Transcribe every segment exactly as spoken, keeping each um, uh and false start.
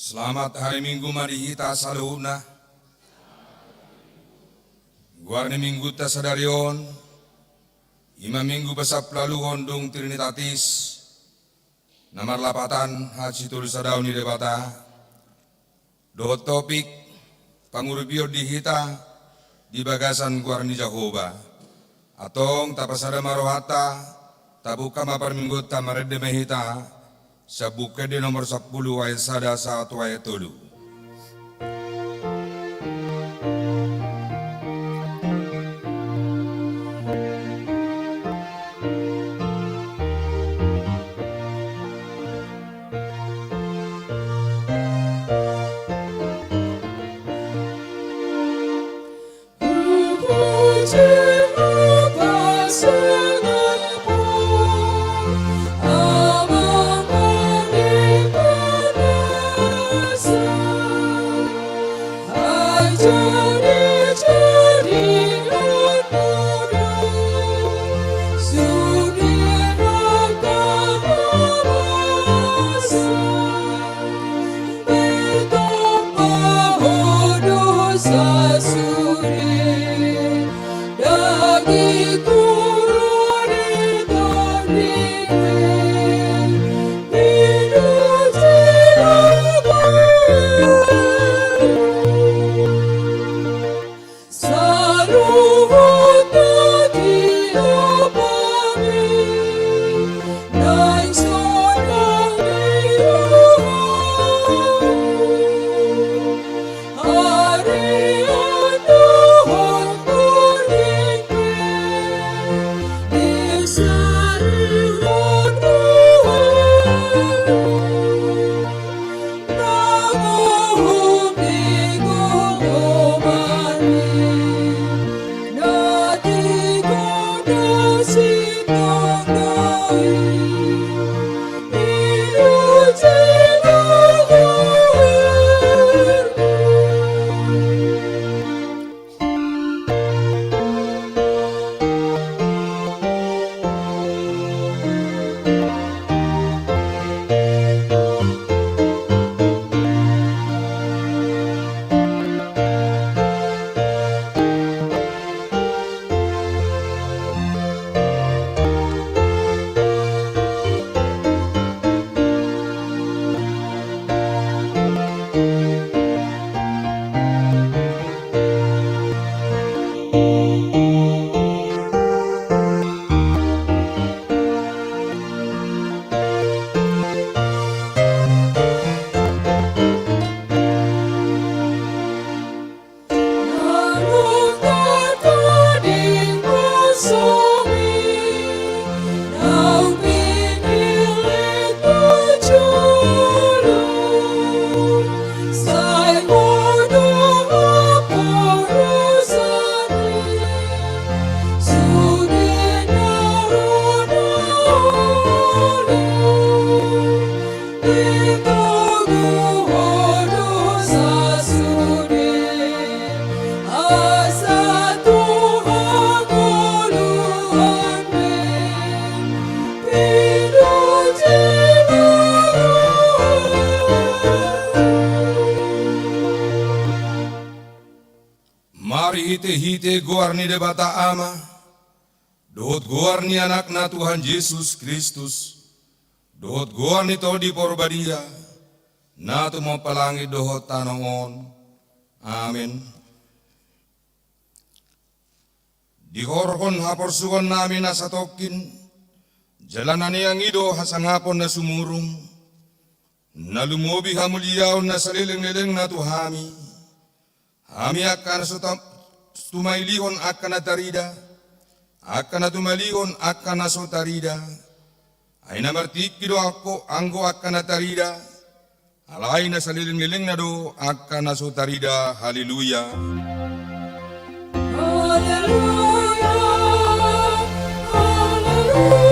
Selamat hari Minggu ma di hita saluhutna. Goar ni Minggunta sadari on, i ma Minggu pasampuluualuhon dung Trinitatis, na marlapatan hasitolusadaon ni Debata. Dohot topik pangurupion di hita di bagasan goar ni Jahowa. Antong tapasada ma rohanta, tabuka ma parmingguonta, marende ma hita, sian Buku Ende nomor sampulu ayat sada sahat tu ayat tolu. Marhitehite goar ni Debata Ama, dohot goar ni Anakna Tuhan Jesus Kristus, dohot goar ni Tondi Porbadia, na tumompa langit dohot tano on. Amen. Dihorhon haporsuhonnami na satongkin, jala na niang i do hasangapon na sumurung, na lumobi hamuliaon na salelenglelengna tu hami. Hami angka na so ta-, tumailihon angka na tarida, angka na tumalihon angka na so tarida. Ai na martingki do anggo, anggo angka na tarida, alai na salelenglelengna do angka na so tarida. Haleluya. Haleluya. Haleluya. Haleluya.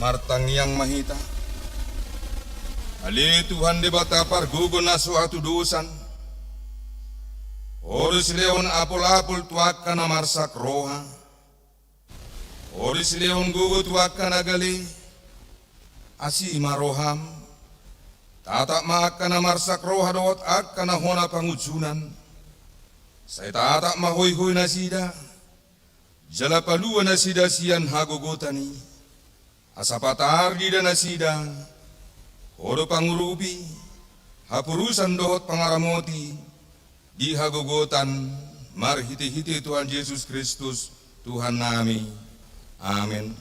Martangiang ma hita. Ale Tuhan Debata pargogo na so hatudosan, Ho do silehon apulapul tu angka na marsak roha. Ho do silehon gogo tu angka na gale. Asi ma roham. Tatap ma angka na marsak roha dohot angka na hona pangunjunan. Sai tatap ma hoihoi nasida. Jala palua nasida sian hagogotan i. Asa patar diida nasida, Ho do pangurupi, hapurusan dohot pangaramoti, di hagogotan, marhitehite Tuhan Jesus Kristus, Tuhannami. Amen.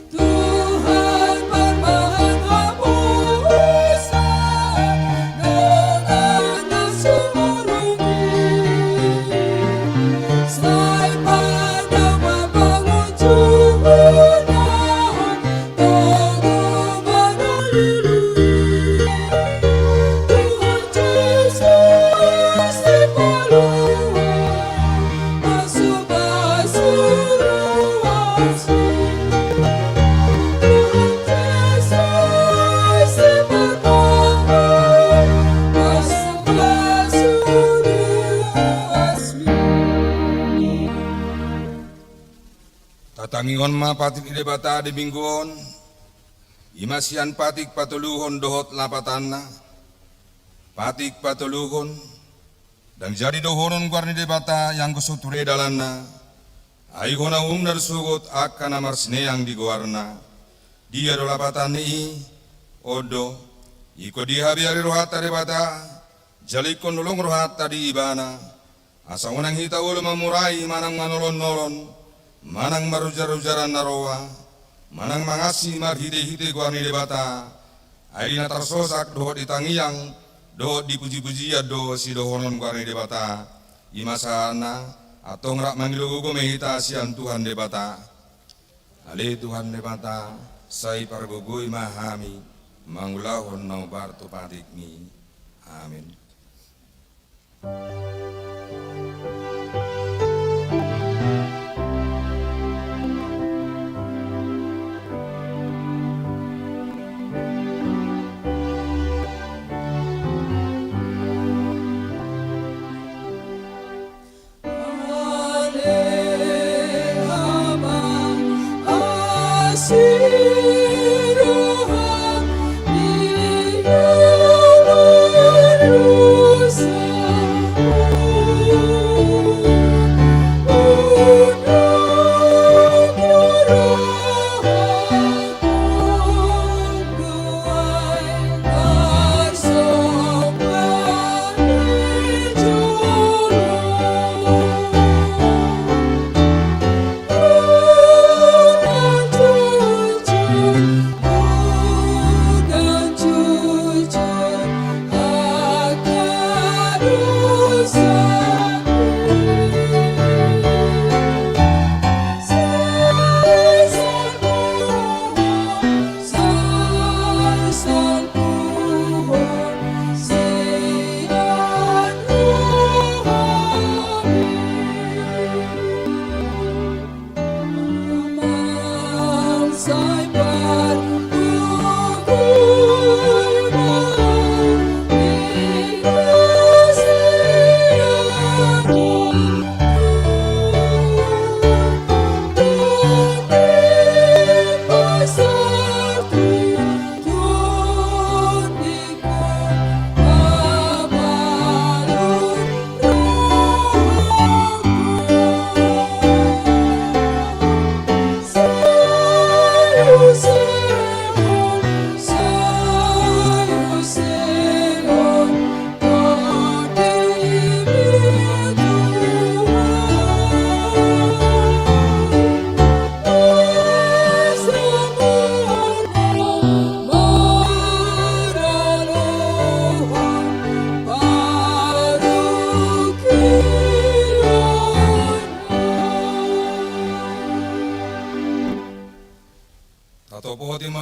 Tuhan, parbahen haposan dongan na sumurung i. Sai pada ma pangunjunan, tonggo ma na lilu i. Tuhan Jesus, Sipalua, pasupasu ruas. Tatangihon ma patik ni Debata di minggu on, i ma sian patik patoluhon dohot lapatanna. Patik patoluhon, Ndang jadi dohonon goar ni Debata, ianggo so ture dalanna. Ai hona umumna do sogot angka na marsineang di goarna. Dia do lapatanna i? On do, ingkon dihabiari rohanta Debata, jala ingkon holong rohanta di Ibana. Asa unang hita olo mamurai manang manolon-nolon, manang marujar-rujaran na roa, manang mangansi marhite-hite goar ni Debata, ai di na tarsosak dohot di tangiang, dohot di puji-pujian do sidohonon goar ni Debata. I ma sahatna, antong rap mangido gogo ma hita sian Tuhan Debata. Ale Tuhan Debata, sai pargogoi ma hami, mangulahon na hombar tu patikMi. Amen.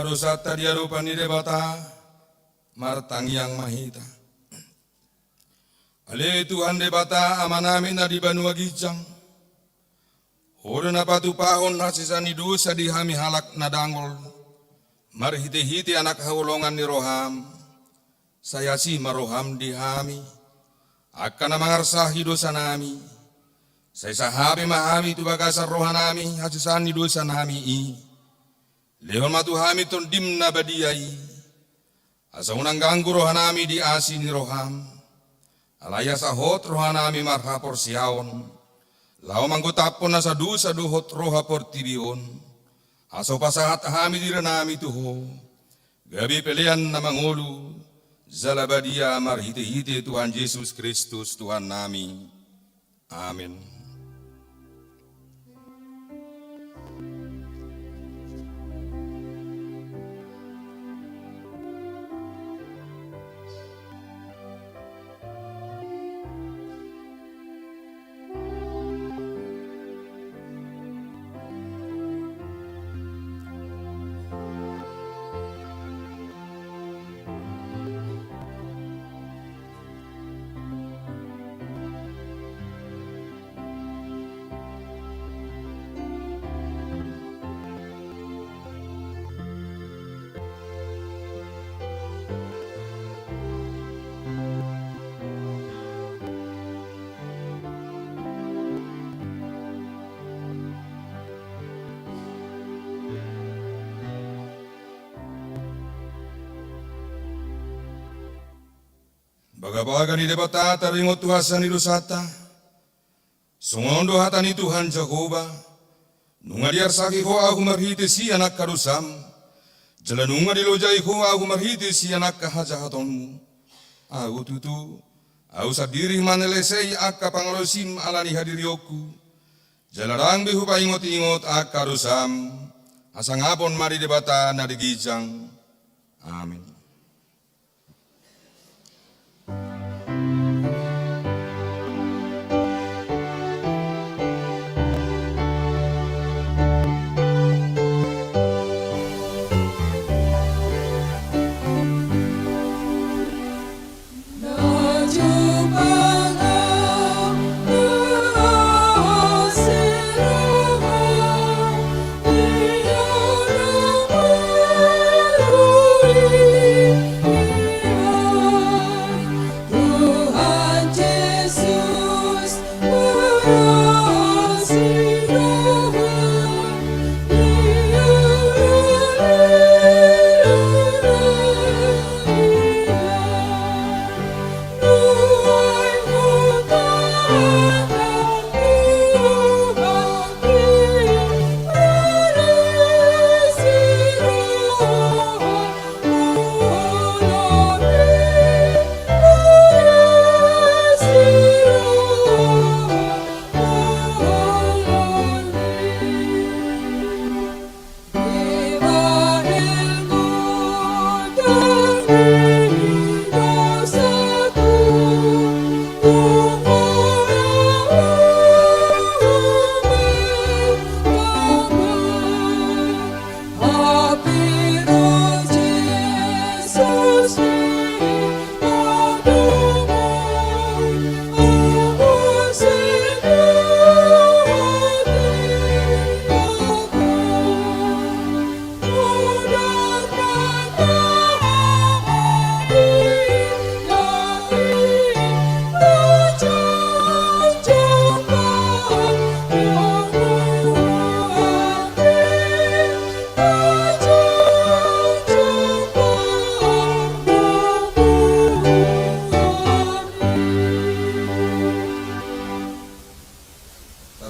dosanta di adopan ni Debata, martangiang ma hita. Ale Tuhan Debata Amanami na di banua ginjang, Ho do na patupahon hasesaan ni dosa di hami halak na dangol, marhitehite Anak haholongan ni roham. Sai asi ma roham di hami, angka na mangarsahi dosanami. Sai sahape ma hami tu bagasan rohanami hasesaan ni dosanami i. Lehon ma tu hami Tondim na badia i, asa unang ganggu rohanami di asi ni roham. Alai asa hot rohanami marhaporseaon, laho manggotaphon nasa dosa dohot roha portibi on. Asa hupasahat hami dirinami tu Ho, gabe pelean na mangolu jala badia marhitehite Tuhan Jesus Kristus Tuhannami. Amen. Bagabaga ni Debata taringot tu hasesaan ni dosanta. Songon on do hata ni Tuhan Jahowa: Nunga diarsaki Ho Ahu marhite sian angka dosam, jala nunga dilojai Ho Ahu marhite sian angka hajahatonmu. Ahu tutu, Ahu sandiri mangalesei angka pangalaosim ala ni hadirionku, jala ndang be hupaingotingot angka dosam. Hasangapon ma di Debata na di ginjang. Amen.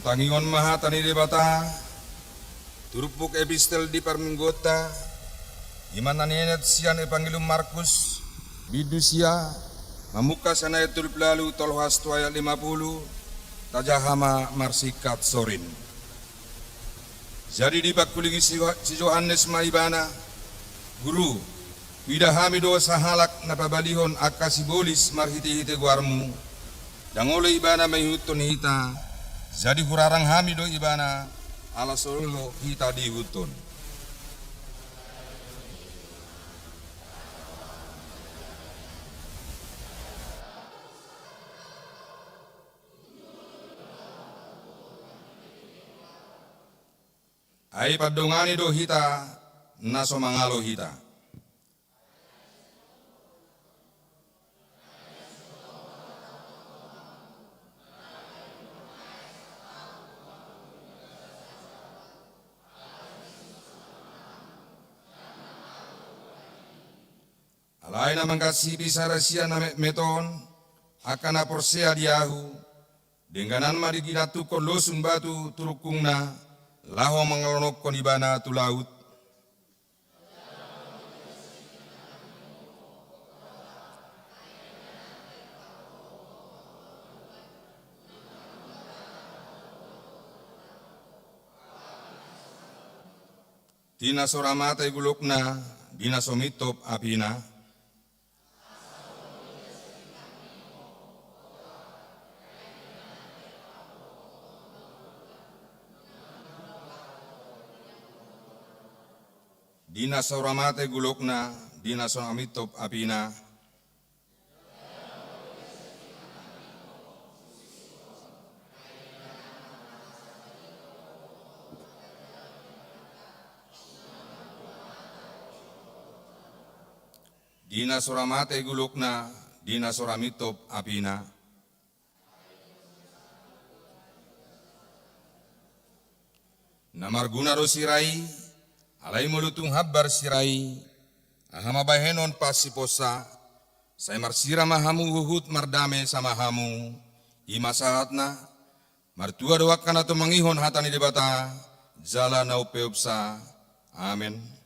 Tatangihon ma hata ni Debata, turpuk epistel di parmingguonta, i ma na nienet sian Evangelium Markus, bindu sia, mamungka sian ayat tolu pulu ualu, tolhas tu ayat lima pulu, tajaha ma marsingkat sorin. Jadi dipangkulingi si, si Johannes ma ibana: Guru, huida hami do sahalak na pabalihon angka sibolis marhitehite goarmu. Ndang olo ibana mangihuthon hita, jadi hurarang hami do ibana, ala so olo hita diihuthon. Ai pandongani do hita na so mangalo hita. Alai na mangkasipi sada sian na metmet on, angka na porsea di ahu, dengganan ma di ginantukkon losung batu tu rungkungna, laho mangalonokkon ibana tu laut. Di na so ra mate gulukna, di na so mintop apina. Di na so ra mate gulukna, di na so mintop apina. Di na so ra mate gulukna, di na so ra mintop apina. Na marguna do sira i, alai molo tung hambar sira i, aha ma bahenon pasiponsa, sai marsira ma hamu huhut mardame sama hamu, i ma sahatna. Martua do angka na tumangihon hata ni Debata, jala na umpeopsa. Amen.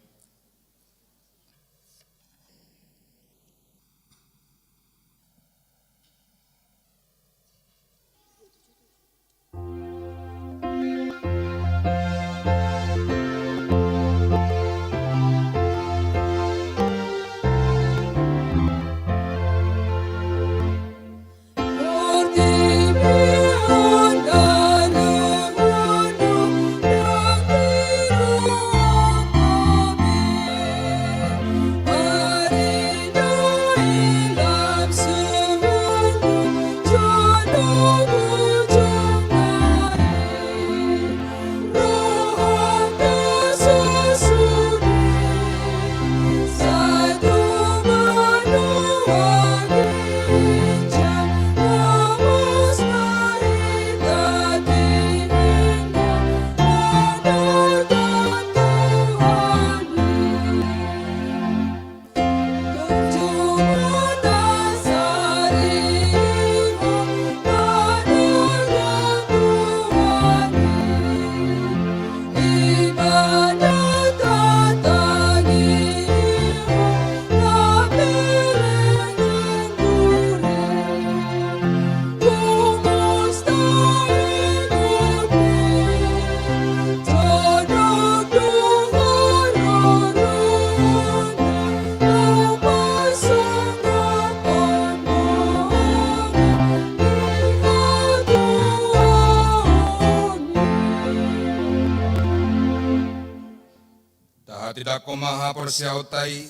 Tahatindangkon ma haporseaonta i,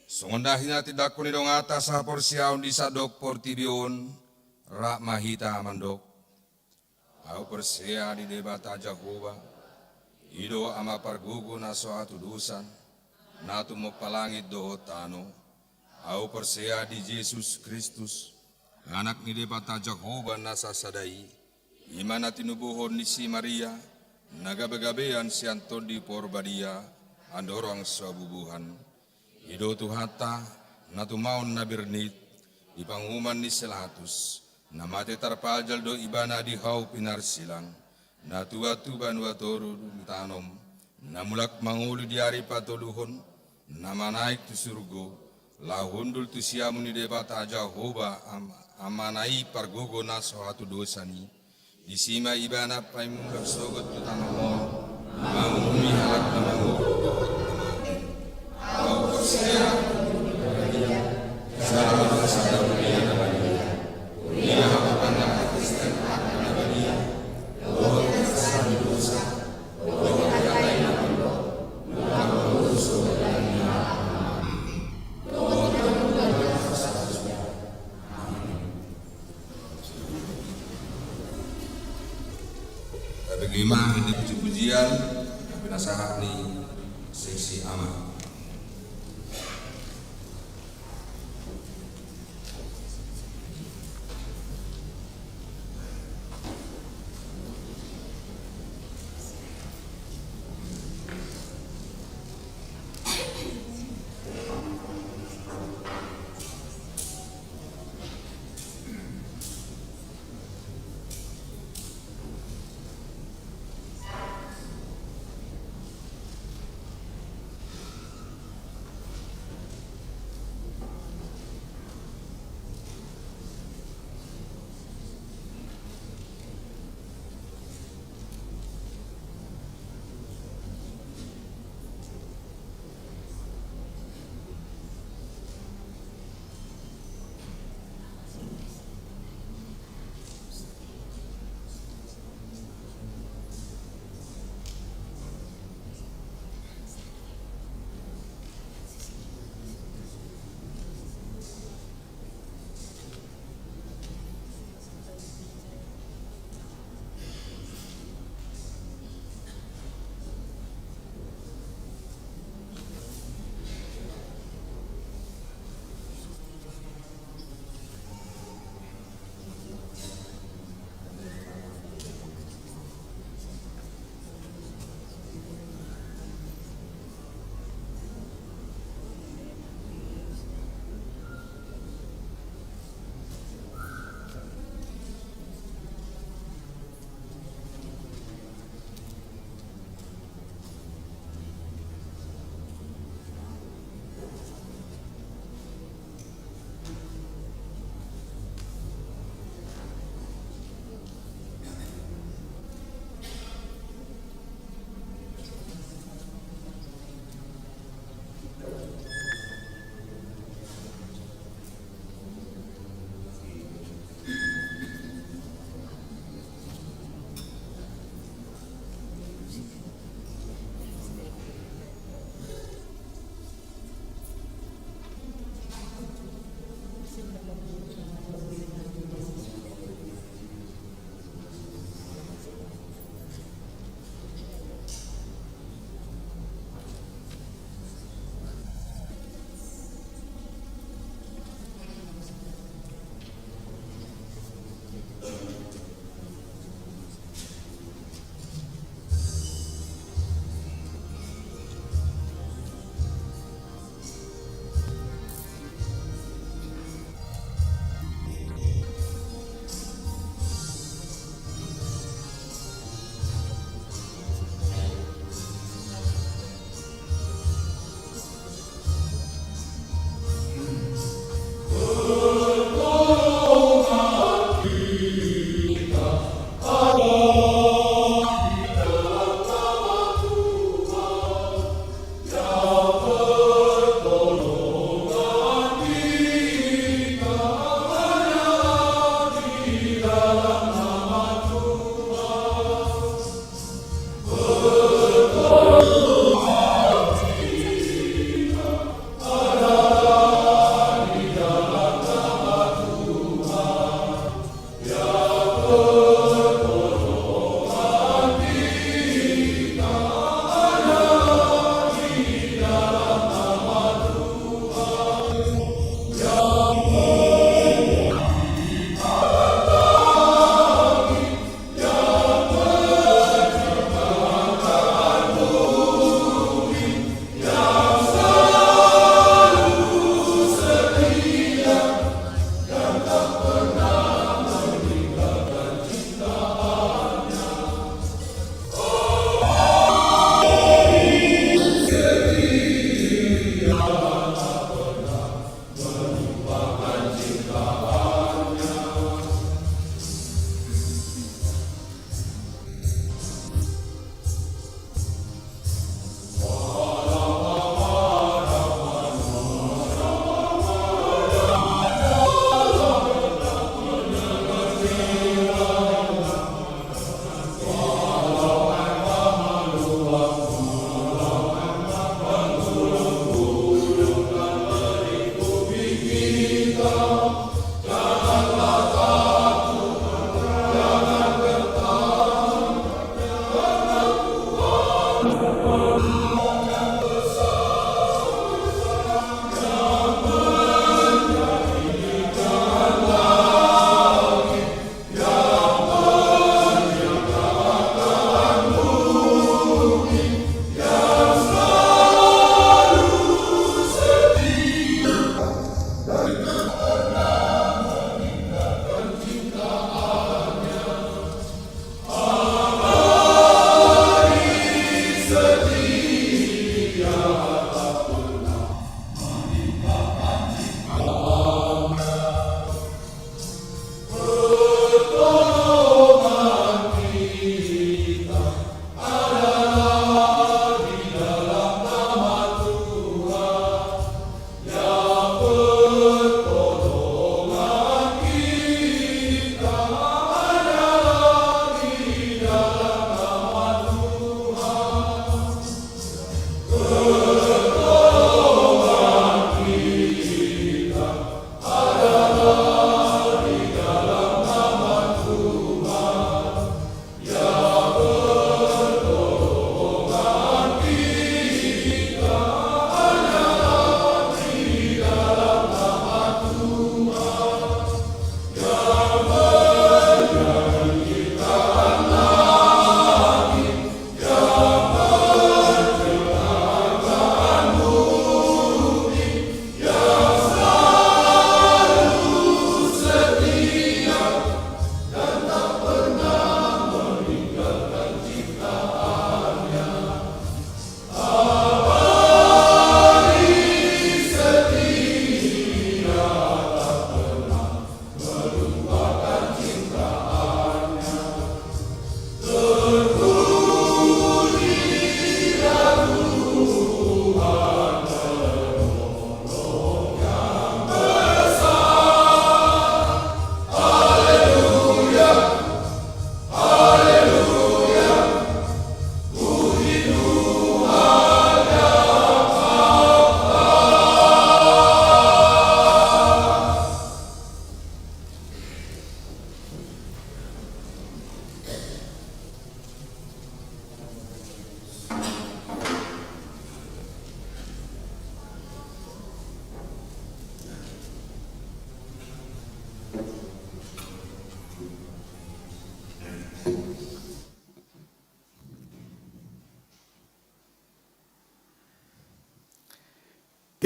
songon na hinatindangkon ni donganta sahaporseaon di sandok portibi on, rap ma hita mandok. Ahu porsea di Debata Jahowa, i do Ama pargogo na so hatudosan, na tumompa langit dohot tano. Ahu porsea di Jesus Kristus, Anak ni Debata Jahowa na sasada i, i ma na tinubuhon ni si Maria, na gabegabean sian Tondi Porbadia, andorang so bubuhan. I do Tuhanta, na tumaon na bernit, di panguhuman ni si Latus, na mate tarpajal do ibana di hau pinarsilang, na tuat tu banua toru ditanom, na mulak mangolu di ari patoluhon, na manaek tu surgo, laho hundul tu siamun ni Debata Jahowa Am-, Amana i pargogo na so hatudosan i, disi ma ibana paimula sogot tu tano on, manguhumi halak na mangolu. Ahu porsea, Tabege ma di puji-pujian, Penasehat ni seksi aman.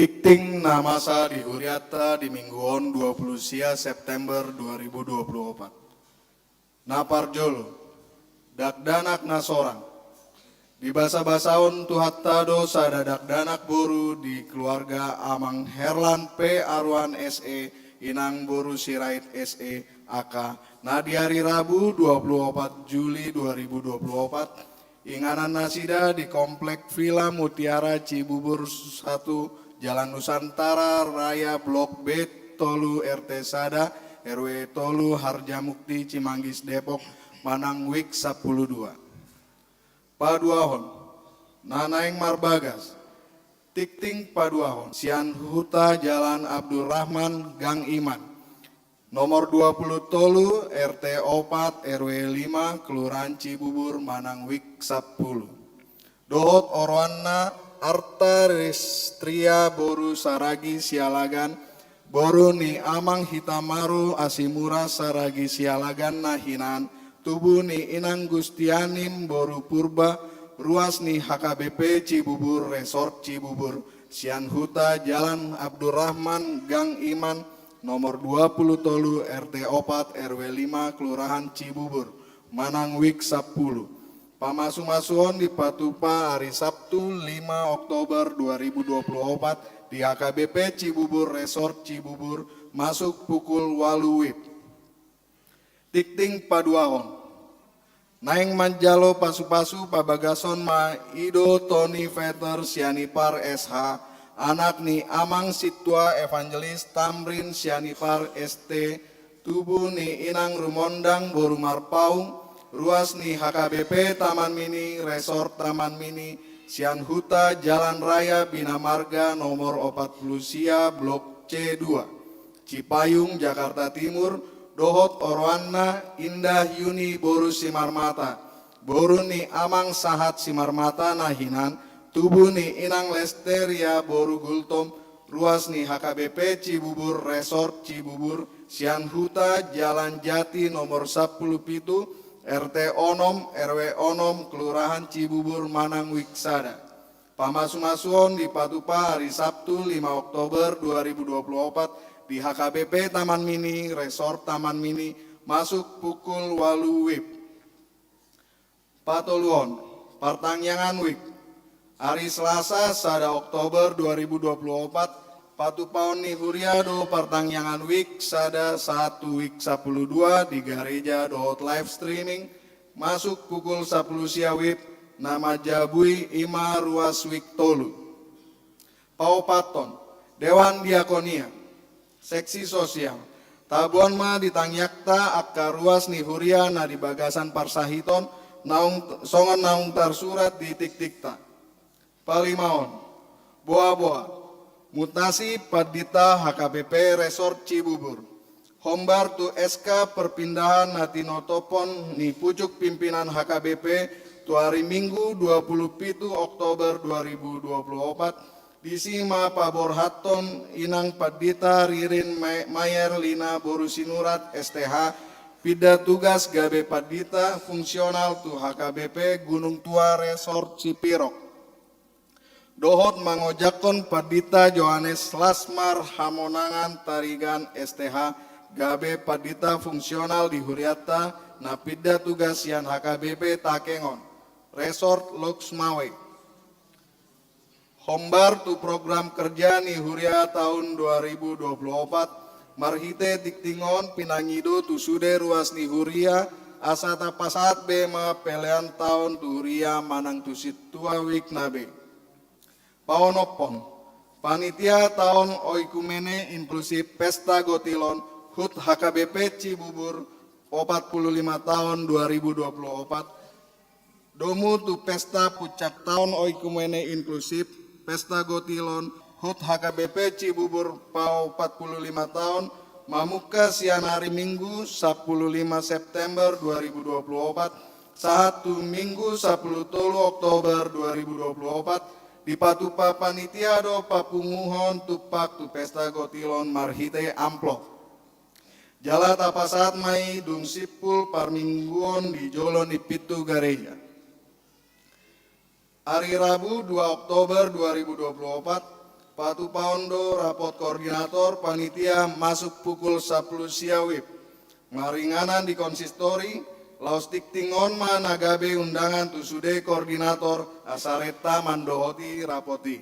Tingting na masa di hurianta di minggu on dua puluh sia September dua ribu dua puluh opat. Na parjolo, dakdanak na sorang. Dibasabasahon Tuhanta do sada dakdanak boru di keluarga Amang Herlan P. Aruan S E, Inang boru Sirait S E, A K, na di ari Rabu dua puluh opat Juli dua ribu dua puluh opat, inganan nasida di Komplek Villa Mutiara Cibubur satu, Jalan Nusantara Raya Blok B tolu, R T sada, R W tolu, Harjamukti, Cimanggis, Depok, manang wijk sampulu dua. Paduahon, na naeng marbagas. Tingting paduahon, sian Huta Jalan Abdurrahman, Gang Iman, nomor dua puluh tolu, R T opat, R W lima, Kelurahan Cibubur, manang wijk sampulu. Dohot oroanna, Arta Ristria boru Saragi Sialagan, boru ni Amang Hitamaru Asimura Saragi Sialagan na hinan, tubu ni Inang Gustianim boru Purba, ruas ni H K B P Cibubur, Resort Cibubur, sian Huta Jalan Abdurrahman, Gang Iman, nomor dua puluh tolu, R T opat, R W lima, Kelurahan Cibubur, manang wijk sampulu. Pamasumasuon dipatupa ari Sabtu lima Oktober dua ribu dua puluh opat di H K B P Cibubur, Resort Cibubur, masuk pukul ualu wib. Tingting paduahon. Naeng manjalo pasupasu pabagason ma i do Tony Peter Sianipar S H, anak ni Amang Sintua Evangelis Tamrin Sianipar S T, tubu ni Inang Rumondang boru Marpaung, ruas ni H K B P Taman Mini, Resort Taman Mini, sian Huta Jalan Raya Bina Marga nomor opat puluh sia, Blok C dua, Cipayung, Jakarta Timur, dohot oroanna Indah Yuni boru Simarmata, boru ni Amang Sahat Simarmata na hinan, tubu ni Inang Lesteria boru Gultom, ruas ni H K B P Cibubur, Resort Cibubur, sian Huta Jalan Jati nomor sampulu pitu, R T onom, R W onom, Kelurahan Cibubur, manang wijk sada. Pamasumasuon dipatupa ari Sabtu lima Oktober dua ribu dua puluh opat di H K B P Taman Mini, Resort Taman Mini, masuk pukul ualu wib. Patoluhon, partangiangan wijk. Ari Selasa sada Oktober dua ribu dua puluh opat, patupaon ni huria do partangiangan wijk sada sahat tu wijk sampulu dua di gareja dohot live streaming, masuk pukul sampulu sia wib, na manjabui i ma ruas wijk tolu. Paopathon, Dewan Diakonia, seksi sosial. Taboan ma di tangiangta angka ruas ni huria na di bagasan parsahiton, naung, songon naung tarsurat di tingtingta. Palimaon, boaboa, mutasi pandita H K B P Resort Cibubur. Hombar tu S K perpindahan na tinotophon ni pucuk pimpinan H K B P tu ari Minggu dua puluh pitu Oktober dua ribu dua puluh opat, disi ma paborhathon Inang Pandita Ririn Ma-, Mayer Lina boru Sinurat S T H, pinda tugas gabe pandita fungsional tu H K B P Gunung Tua Resort Sipirok. Dohot mangojakhon Pandita Johannes Lasmar Hamonangan Tarigan S T H, gabe pandita fungsional di hurianta na pinda tugas sian H K B P Takengon, Resort Loksmawe. Hombar tu program kerja ni huria taon dua ribu dua puluh opat, marhite tingting on pinangido tu sude ruas ni huria, asa tapasahat be ma pelean taon tu huria manang tu sintua wijk na be. Paonomhon, panitia taon oikumene inklusif Pesta Gotilon, hut H K B P Cibubur, opat puluh lima taon dua ribu dua puluh opat, domu tu pesta puncak taon oikumene inklusif, Pesta Gotilon, hut H K B P Cibubur paopat puluh lima taon, mamungka sian ari Minggu sampulu lima September dua ribu dua puluh opat, sahat tu Minggu sampulu tolu Oktober dua ribu dua puluh opat, dipatupa panitia do papunguhon tumpak tu Pesta Gotilon marhite amplop. Jala tapasahat ma i dung simpul parmingguon di jolo ni pintu gareja. Ari Rabu dua Oktober dua ribu dua puluh opat, Patupaon do rapot koordinator panitia masuk pukul sampulu sia WIB. Maringanan di konsistori, laos tingting on ma na gabe undangan tu sude koordinator asa renta mandohoti rapot i.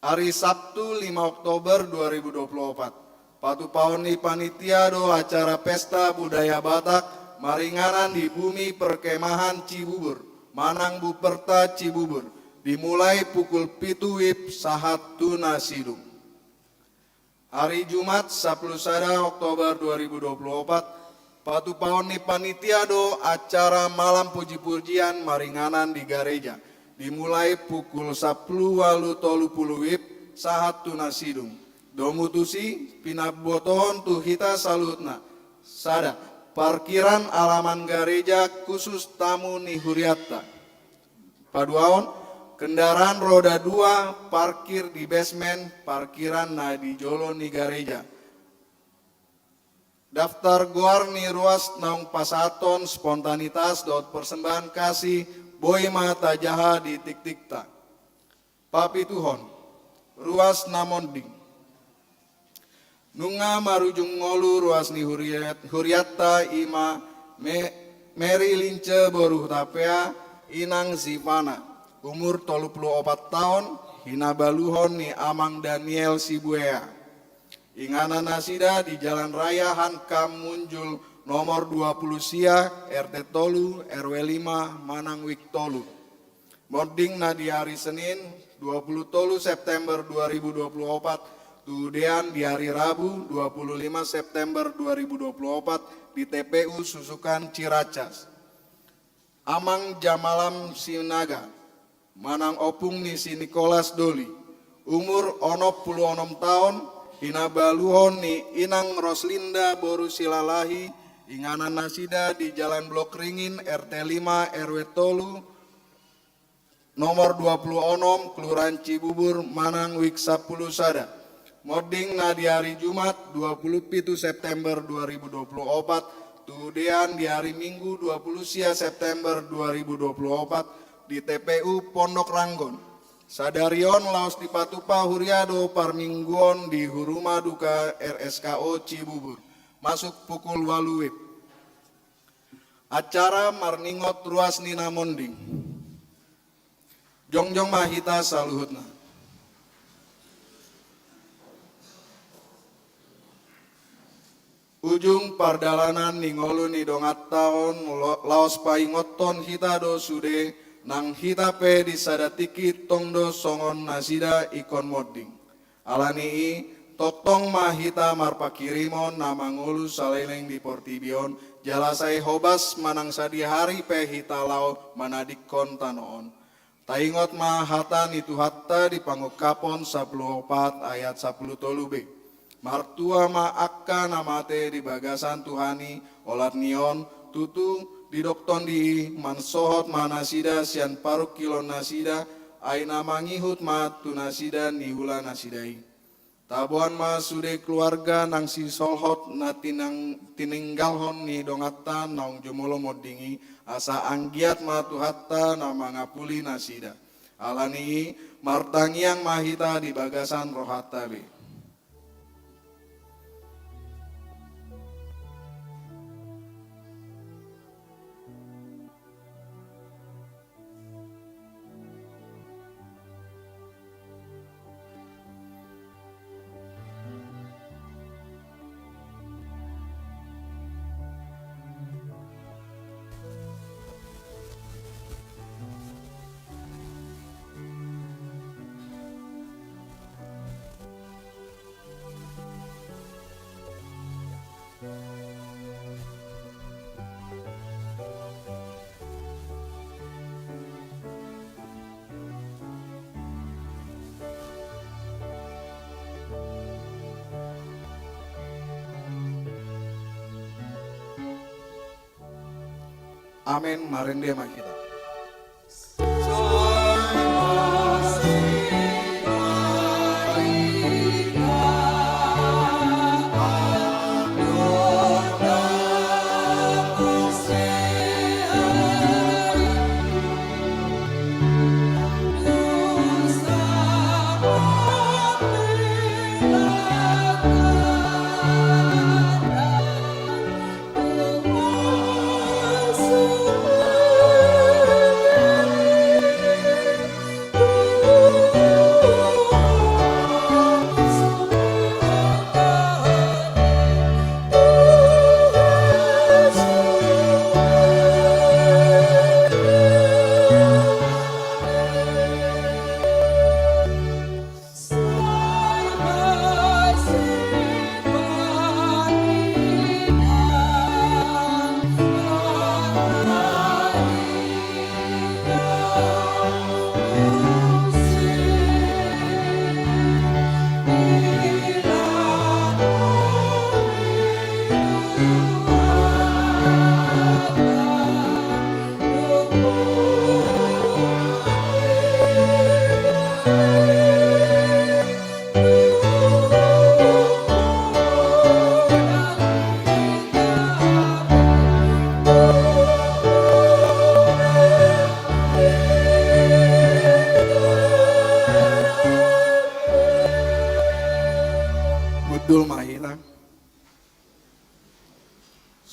Ari Sabtu lima Oktober dua ribu dua puluh opat, patupaon ni panitia do acara pesta budaya Batak maringanan di Bumi Perkemahan Cibubur, manang Buperta Cibubur, dimulai pukul pitu WIB sahat tu na sidung. Ari Jumat sampulu sada Oktober dua ribu dua puluh opat, patupaon ni panitia do acara malam puji-pujian maringanan di gareja, dimulai pukul sampulu ualu tolu pulu WIB sahat tu na sidung. Domu tusi, pinabotohon tu hita saluhutna: sada, parkiran alaman gareja khusus tamu ni hurianta. Paduahon, kendaraan roda dua parkir di basement parkiran na di jolo ni gareja. Daftar goar ni ruas naung pasahathon spontanitas dohot persembahan kasih boi ma tajaha di tingtingta. Papituhon, ruas na monding. Nunga marujung ngolu ruas ni huriat-, hurianta, i ma Me-, Mary Lince boru Hutapea, inang Zivana, umur tolu pulu opat taon, hinabaluhon ni amang Daniel Sibuea. Inganan nasida di Jalan Raya Hankam Munjul nomor dua pulu sia, R T tolu, R W lima, manang WIB tolu. Monding na di ari Senin, dua pulu tolu September dua ribu dua pulu opat, tu udean di ari Rabu, dua pulu lima September dua ribu dua pulu opat, di T P U Susukan Ciracas. Amang Jamalam Sinaga, manang ompung ni si Nikolas Doli, umur onom pulu onom taon, hinabaluhon ni inang Roslinda boru Silalahi, inganan nasida di Jalan Blok Ringin, R T lima, R W tolu, nomor dua pulu onom, Kelurahan Cibubur, manang WIB sampulu sada. Monding na di ari Jumat, dua pulu pitu September dua ribu dua pulu opat, tu udean di ari Minggu, dua pulu sia September dua ribu dua pulu opat, di T P U Pondok Ranggon. Sadari on laos dipatupa huria do parmingguon di Huruma Duka R S K O Cibubur, masuk pukul ualu WIB. Acara marningot ruas ni na monding. Jongjong ma hita saluhutna. Ujung pardalanan ni ngolu ni donganta on, lo-, laos paingothon hita do sude, nang hita pe di sada tingki tong do songon nasida ingkon monding. Alani i, tongtong ma hita marpanghirimon na mangolu saleleng di portibi on, jala sai hobas manang sadihari pe hita laho manadingkon tano on. Taingot ma hata ni Tuhanta di Pangungkapon sampulu opat ayat sampulu tolu B. Martua ma angka na mate di bagasan Tuhan i, olat ni on, tutu, didok Tondi i, mansohot ma nasida sian parungkilon nasida, ai na mangihut ma tu nasida niula nasida i. Taboan ma sude keluarga nang sisolhot na tinang-, tininggalhon ni donganta naung jumolo monding i, asa anggiat ma Tuhanta na mangapuli nasida. Alani i, martangiang ma hita di bagasan rohanta be. Amen, marende ma hita.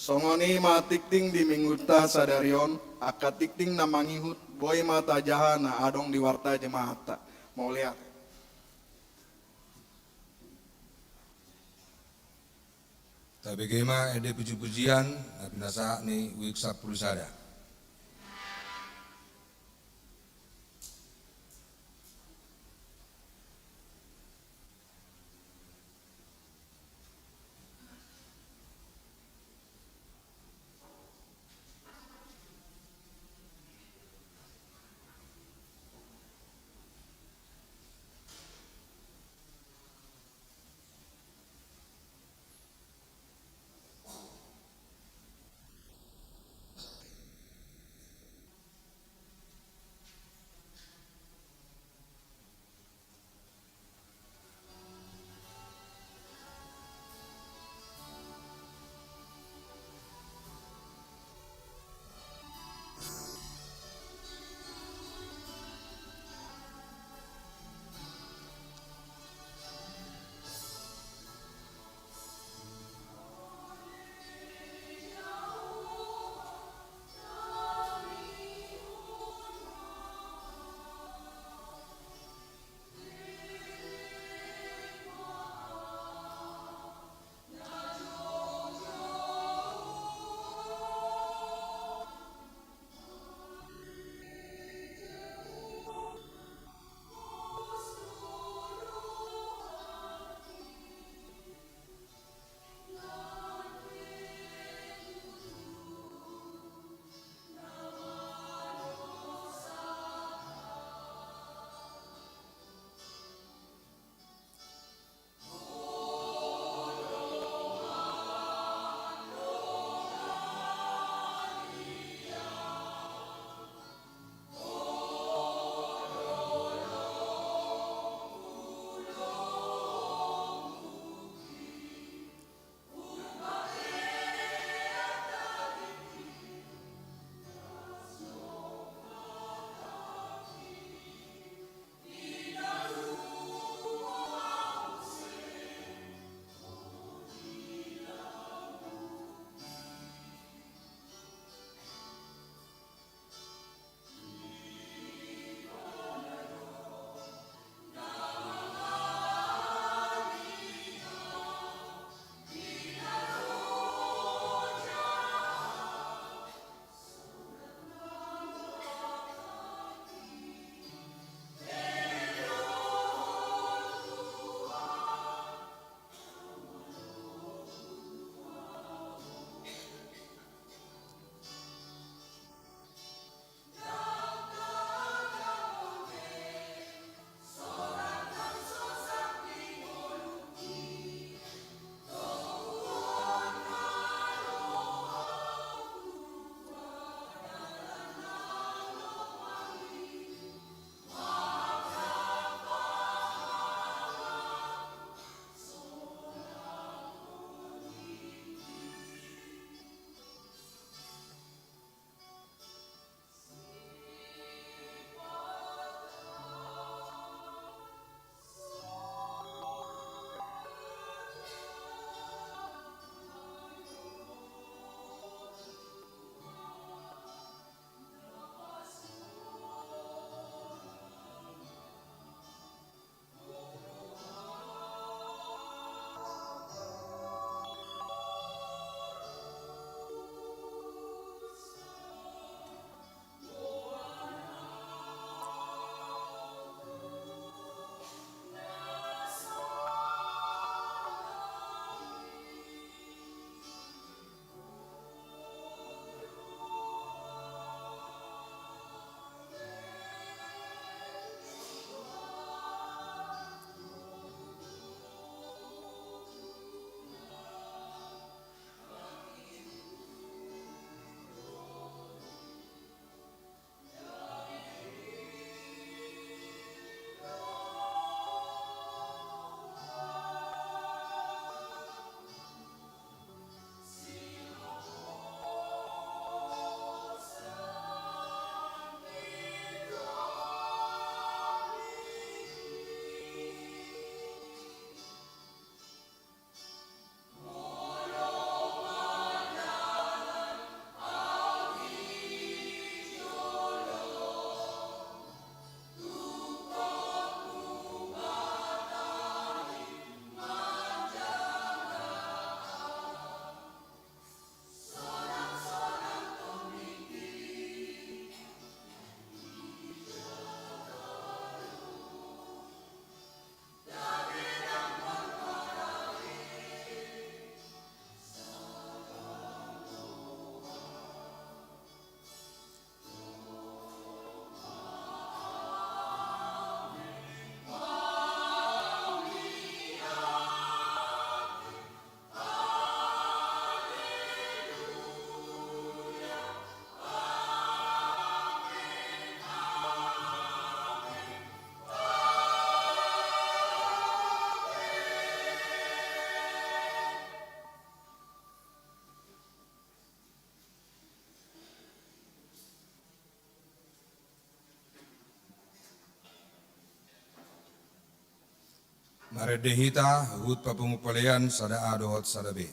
Songon i ma tingting di minggunta sadari on, angka tingting na mangihut, boi ma tajaha na adong di warta jemaatta. Mauliate. Tabege ma ende puji-pujian na pinasahat ni wijk sampulu sada. Marende hita huhut papungu pelean sada A dohot sada B.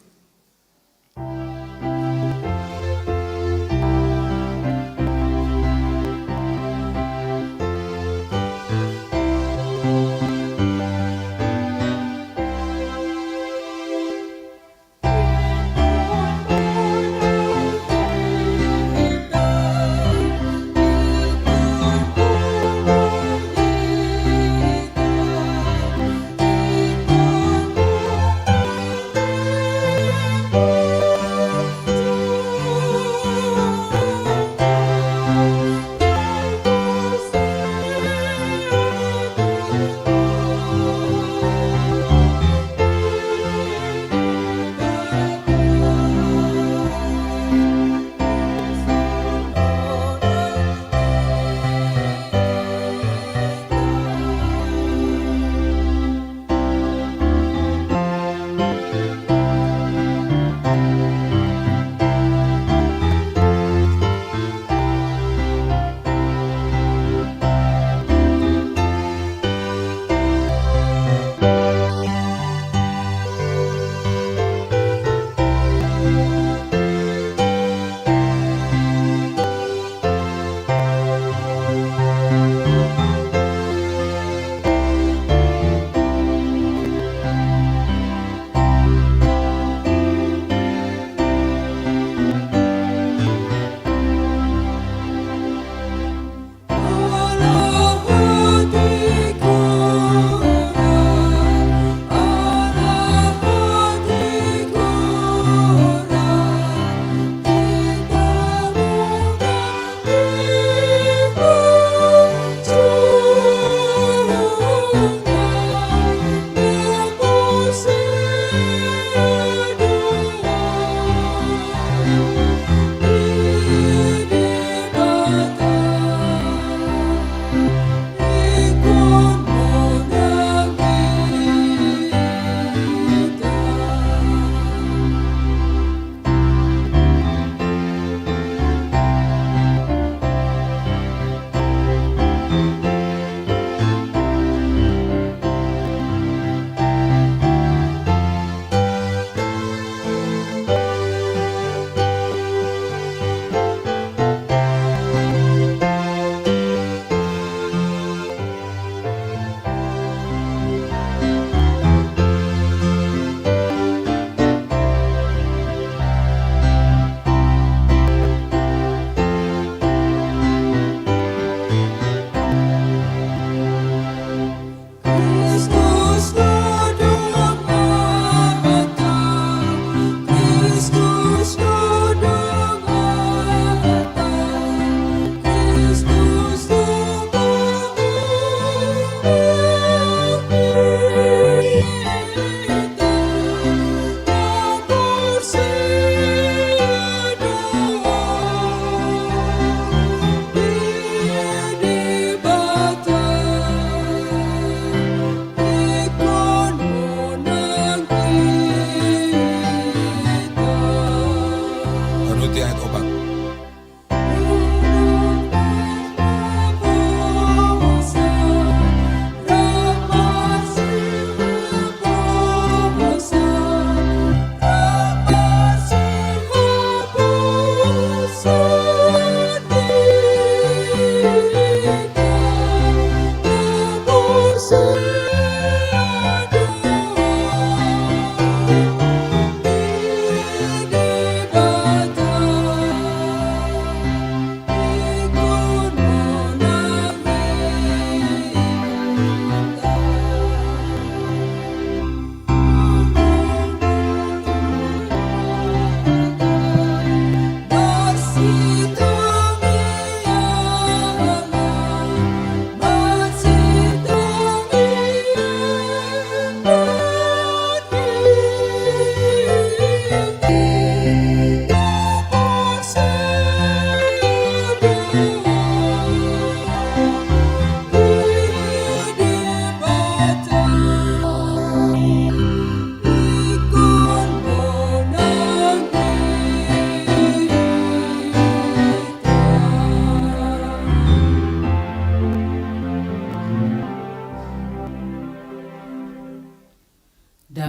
Sahat di ayat opat.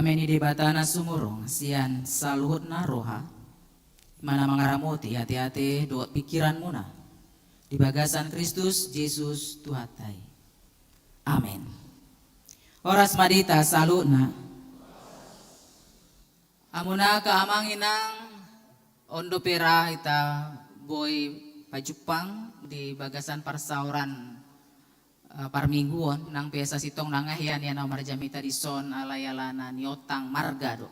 Dame ni Debata na sumurung sian saluhutna roha, i ma na mangaramoti ateate dohot pingkiranmuna di bagasan Kristus Jesus Tuhanta i. Amen. Horas ma di hita saluhutna. Hamu angka amang inang, on dope ra hita boi pajumpang di bagasan parsaoran, eh, parmingguon, nang pe sasintongna nga hea nian ahu marjamita dison, alai alana niotang marga do.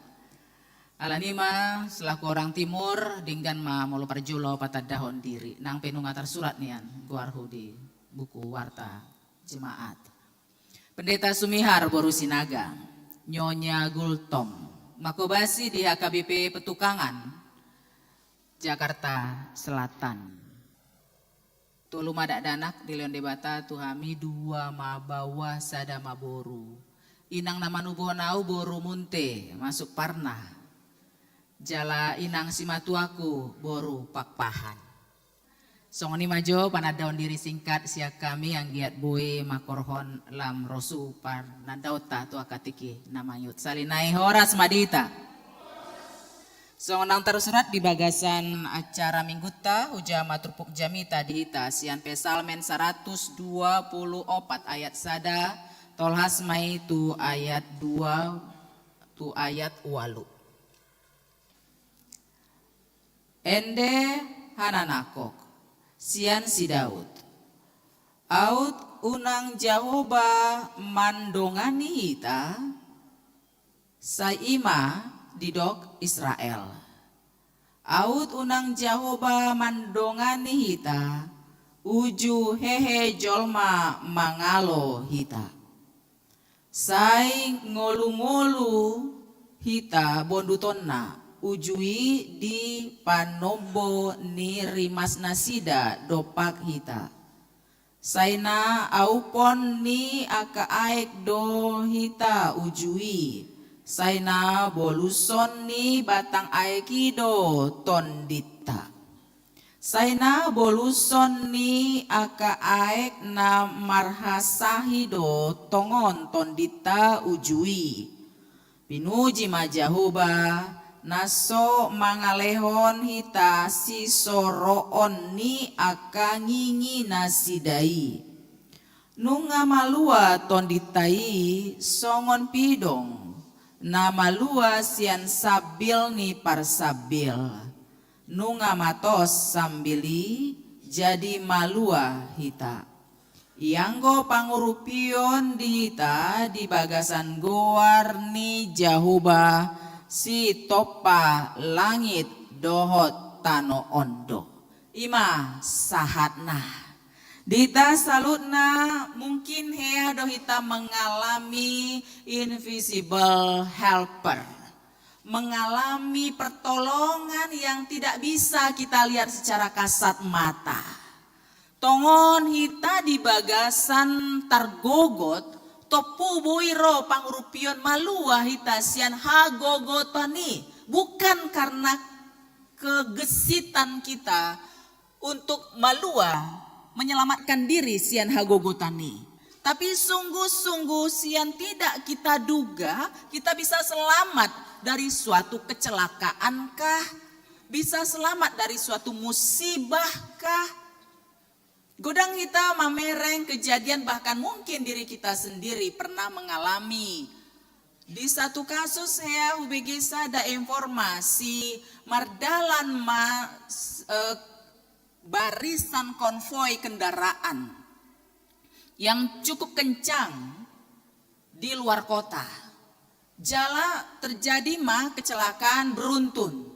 Alani i ma, selaku orang Timur, denggan ma molo parjolo patandahon diri, nang pe nunga tarsurat nian goarhu di buku warta jemaat. Pendeta Sumihar boru Sinaga, Nyonya Gultom, mangkobasi di H K B P Petukangan, Jakarta Selatan. Tolu ma dakdanak dilehon Debata tu hami, dua ma baoa, sada ma boru. Inang na manubuhon ahu boru Munte, masuk Parna. Jala inang simatuaku boru Pakpahan. Songon i ma jo panandahon diri singkat sian hami, anggiat boi mangkorhon lam rosu panandaonta tu angka tingki na mangihut. Sahali nai horas ma di hita. Songon na tarsurat di bagasan acara minggunta, hujaha ma turpuk jamita di hita sian Psalmen saratus dua pulu opat ayat sada, tolhas ma i tu ayat dua, tu ayat ualu. Ende hananangkok sian si Daud. Aut unang Jahowa mandongani hita, sai i ma didok Israel. Aut unang Jahowa mandongani hita, uju hehe jolma mangalo hita. Sai ngolungolu hita bondutonna, uju i di panombo ni rimasnasida dompak hita. Sai na aupon ni angka aek do hita uju i, sai na boluson ni batang aek i do tondinta. Sai na boluson ni angka aek na marhasahi do tongon tondinta uju i. Pinuji ma Jahowa, na so mangalehon hita sisoroon ni angka nginginasida i. Nunga malua tondinta i songon pidong, na malua sian sambil ni parsambil. Nunga matos sambil i, jadi malua hita. Ianggo pangurupion di hita di bagasan goar ni Jahowa, sitompa langit dohot tano on do. I ma sahatna. Di hita saluhutna, mungkin hea do hita mengalami invisible helper, mengalami pertolongan yang tidak bisa kita lihat secara kasat mata. Tongon hita di bagasan targogot, tompu boi ro pangurupion, malua hita sian hagogotan i, bukan karena kegesitan kita untuk malua, menyelamatkan diri sian hagogotan i. Tapi sungguh-sungguh sian tidak kita duga, kita bisa selamat dari suatu kecelakaan kah? Bisa selamat dari suatu musibah kah? Godang hita mamereng kejadian, bahkan mungkin diri kita sendiri pernah mengalami. Di satu kasus hea hubege sada informasi, mardalan ma, eh, barisan konvoi kendaraan yang cukup kencang di luar kota. Jala terjadi ma kecelakaan beruntun,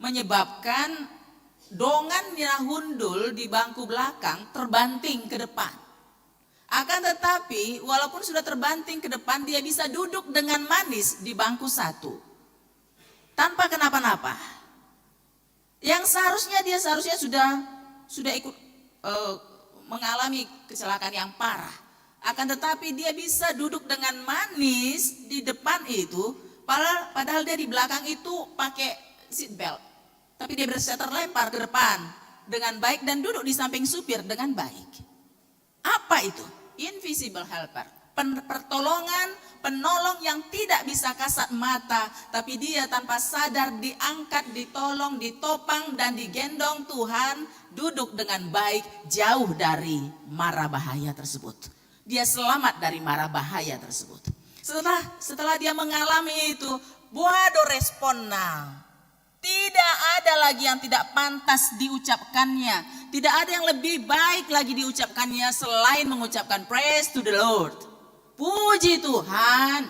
menyebabkan dongan na hundul di bangku belakang terbanting ke depan. Akan tetapi, walaupun sudah terbanting ke depan, dia bisa duduk dengan manis di bangku satu, tanpa kenapa-napa. Yang seharusnya dia seharusnya sudah, sudah ikut, eh, mengalami kecelakaan yang parah. Akan tetapi dia bisa duduk dengan manis di depan itu, padahal, padahal dia di belakang itu pakai seat belt. Tapi dia bisa terlempar ke depan dengan baik dan duduk di samping supir dengan baik. Apa itu? Invisible helper. Pen-, pertolongan, penolong yang tidak bisa kasat mata, tapi dia tanpa sadar diangkat, ditolong, ditopang, dan digendong Tuhan duduk dengan baik jauh dari mara bahaya tersebut. Dia selamat dari mara bahaya tersebut. Setelah, setelah dia mengalami itu, boha do responna? Tidak ada lagi yang tidak pantas diucapkannya. Tidak ada yang lebih baik lagi diucapkannya selain mengucapkan praise to the Lord. Puji Tuhan.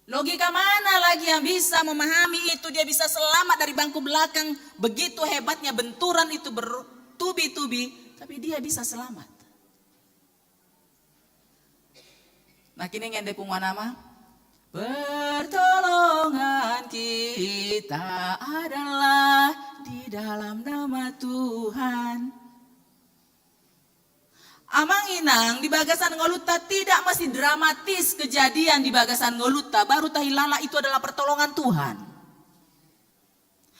Logika mana lagi yang bisa memahami itu? Dia bisa selamat dari bangku belakang. Begitu hebatnya benturan itu bertubi-tubi, tapi dia bisa selamat. Nah, kini ngende punguan ama. Pertolongan kita adalah di dalam nama Tuhan. Amang inang, di bagasan ngolunta tidak mesti dramatis kejadian di bagasan ngolunta, baru tahilala itu adalah pertolongan Tuhan.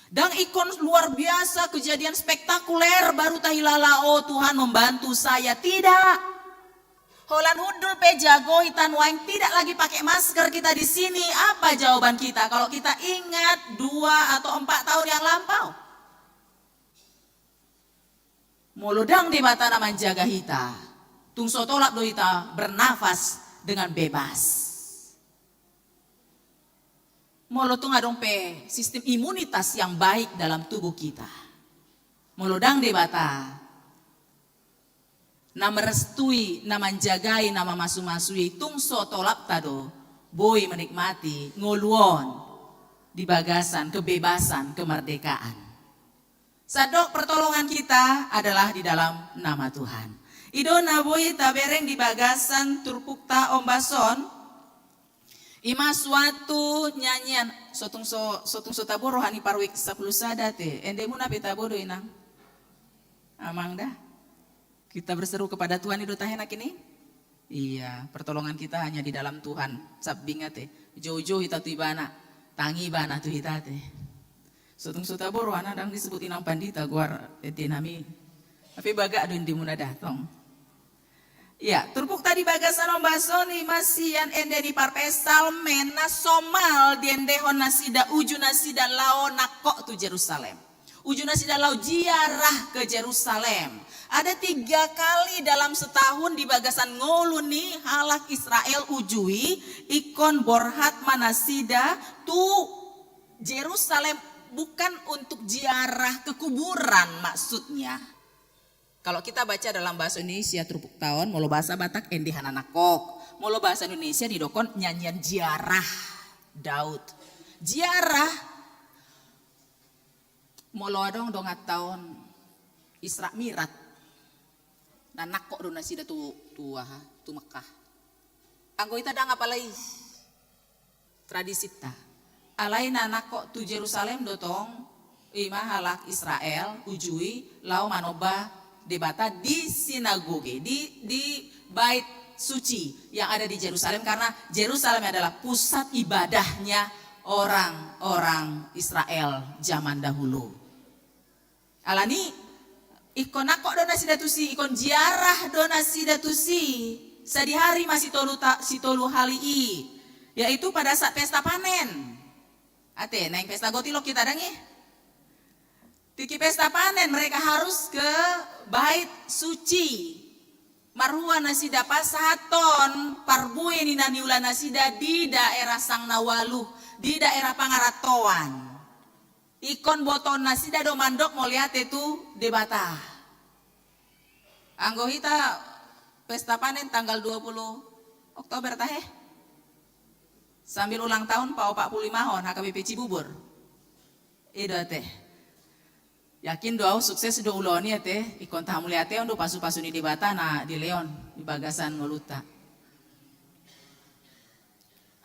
Dang ingkon luar biasa, kejadian spektakuler, baru tahilala, "Oh, Tuhan membantu saya." Tidak. Holan hundul pe jago hita nuaeng, tidak lagi pakai masker kita di sini. Apa jawaban kita kalau kita ingat dua atau empat tahun yang lampau? Molo dang Debata na manjaga hita, tung so tolap do hita bernafas dengan bebas. Molo tung adong pe sistem imunitas yang baik dalam tubuh kita, molo dang Debata na merestui, na manjagai, na mamasu-masui, tung so tolapta do boi menikmati ngolu on di bagasan kebebasan, kemerdekaan. Sandok pertolongan kita adalah di dalam nama Tuhan. I do na boi tabereng di bagasan turpukta ombas on, ima suatu nyanyian, so tung so, so tung so tabo roha ni Paruik sampulu sada te, endemuna pe tabo do inang. Amang da. Kita berseru kepada Tuhan i do tahe nangkin i? Iya, pertolongan kita hanya di dalam Tuhan. Sambing ate. Jou-jou hita tu Ibana. Tangi Ibana tu hita ate. So tung so tabo rohana, dang disebut inang pandita goar ende nami. Tapi bagak do endemuna da tong. Iya, turpukta di bagasan ombas on ima sian ende ni parpsalmen na somal diendehon nasida uju nasida laho nangkok tu Jerusalem. Uju nasida laho ziarah ke Jerusalem. Ada tiga kali dalam setahun di bagasan ngolu ni halak Israel uju i, ingkon borhat ma nasida tu Jerusalem, bukan untuk ziarah ke kuburan maksudnya. Kalau kita baca dalam bahasa Indonesia turpukta on, molo bahasa Batak ende hana nangkok. Molo bahasa Indonesia didok on nyanyian ziarah Daud. Ziarah. Molo adong donganta on Isra Miraj, na nangkok do nasida tu, tu aha, tu Mekkah. Anggo hita dang apala i tradisinta. Alai na nangkok tu Jerusalem do tong ima halak Israel uju i laho manomba Debata di sinagoge, di, di bait suci yang ada di Jerusalem, karena Jerusalem adalah pusat ibadahnya orang-orang Israel zaman dahulu. Alani ingkon nangkok do nasida tusi, ingkon ziarah do nasida tusi. Sadihari ma sitolu ta-, sitolu hali i, yaitu pada saat pesta panen. Ate, naeng pesta gotilok hita dang i? Tingki pesta panen mereka harus ke bait suci. Marhua nasida pasahathon parbue ni na niula nasida di daerah Sang na Ualuh, di daerah pangarantoan. Ingkon botoon nasida do mandok mauliate tu Debata. Anggo hita pesta panen tanggal dua puluh Oktober tahe? Sambil ulang tahun pa opat puluh lima on H K B P Cibubur. I do ate. Yakin do au sukses do ulaon i ate, ingkon tahamuliateon do pasu-pasu ni Debata na dilehon di bagasan ngolunta.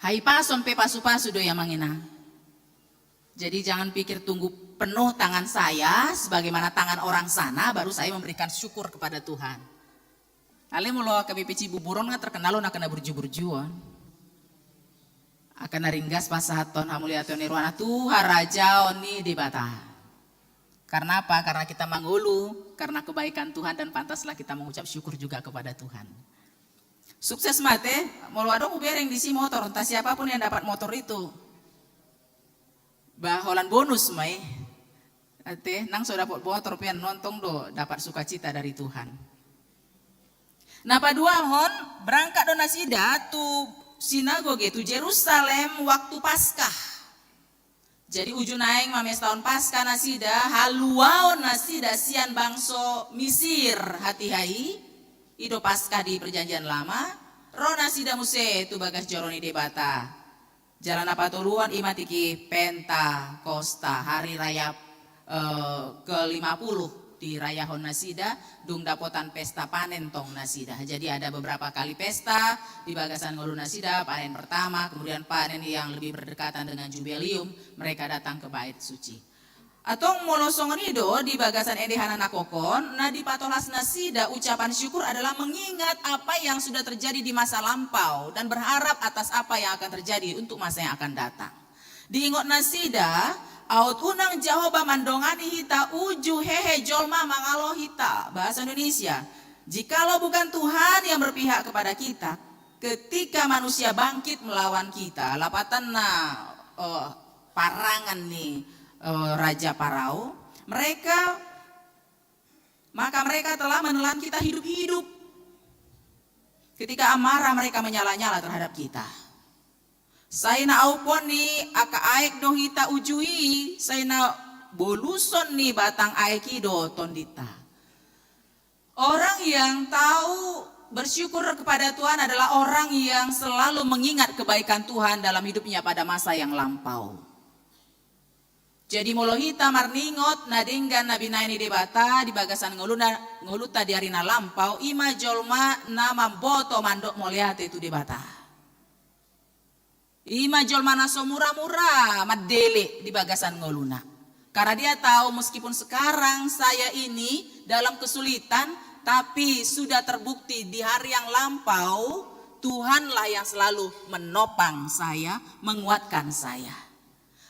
Hahipason pe pasu-pasu do i amang inang. Jadi jangan pikir tunggu penuh tangan saya sebagaimana tangan orang sana baru saya memberikan syukur kepada Tuhan. Alai molo H K B P Cibubur on nga terkenal on angka na burju-burju on. Angka na ringgas pasahathon hamuliateon ni rohana tu harajaon ni Debata. Karena apa? Karena kita mangolu karena kebaikan Tuhan dan pantaslah kita mengucap syukur juga kepada Tuhan. Sukses ma te. Molo adong hubereng disi motor, entah siapapun yang dapat motor itu, ba holan bonus ma i. Ate, nang so dapot motor pe annon tong do dapat sukacita dari Tuhan. Na paduahon, berangkat do nasida tu sinagoge, tu Jerusalem, waktu Paskah. Jadi uju naeng mamestahon Paskah nasida, haluaon nasida sian bangso Misir hatiha i. I do Paskah di Perjanjian Lama. Ro nasida muse tu bagas joro ni Debata. Jala na patoluhon i ma tingki Pentakosta, hari raya, eh, ke lima puluh dirayahon nasida, dung dapotan pesta panen tong nasida. Jadi ada beberapa kali pesta di bagasan ngolu nasida, panen pertama, kemudian panen yang lebih berdekatan dengan jubileum, mereka datang ke bait suci. Antong molo songon i do di bagasan ende hanan na hongkon, na dipatolhas nasida ucapan syukur adalah mengingat apa yang sudah terjadi di masa lampau dan berharap atas apa yang akan terjadi untuk masa yang akan datang. Diingot nasida, aut unang Jahowa mandongani hita uju hehe jolma mangalo hita, bahasa Indonesia. Jikalau bukan Tuhan yang berpihak kepada kita, ketika manusia bangkit melawan kita, lapatanna, eh, parangan ni, eh, Raja Parao, mereka, maka mereka telah menelan kita hidup-hidup. Ketika amarah mereka menyala-nyala terhadap kita. Sai na aupon ni angka aek do hita uju i, sai na boluson ni batang aek i do tondinta. Orang yang tahu bersyukur kepada Tuhan adalah orang yang selalu mengingat kebaikan Tuhan dalam hidupnya pada masa yang lampau. Jadi molo hita marningot na denggan na binahen ni Debata di bagasan ngoluna, ngolunta di ari na lampau, i ma jolma na mamboto mandok mauliate tu Debata. I ma jolma na so mura-mura mandele di bagasan ngoluna. Karena dia tahu meskipun sekarang saya ini dalam kesulitan, tapi sudah terbukti di hari yang lampau, Tuhanlah yang selalu menopang saya, menguatkan saya.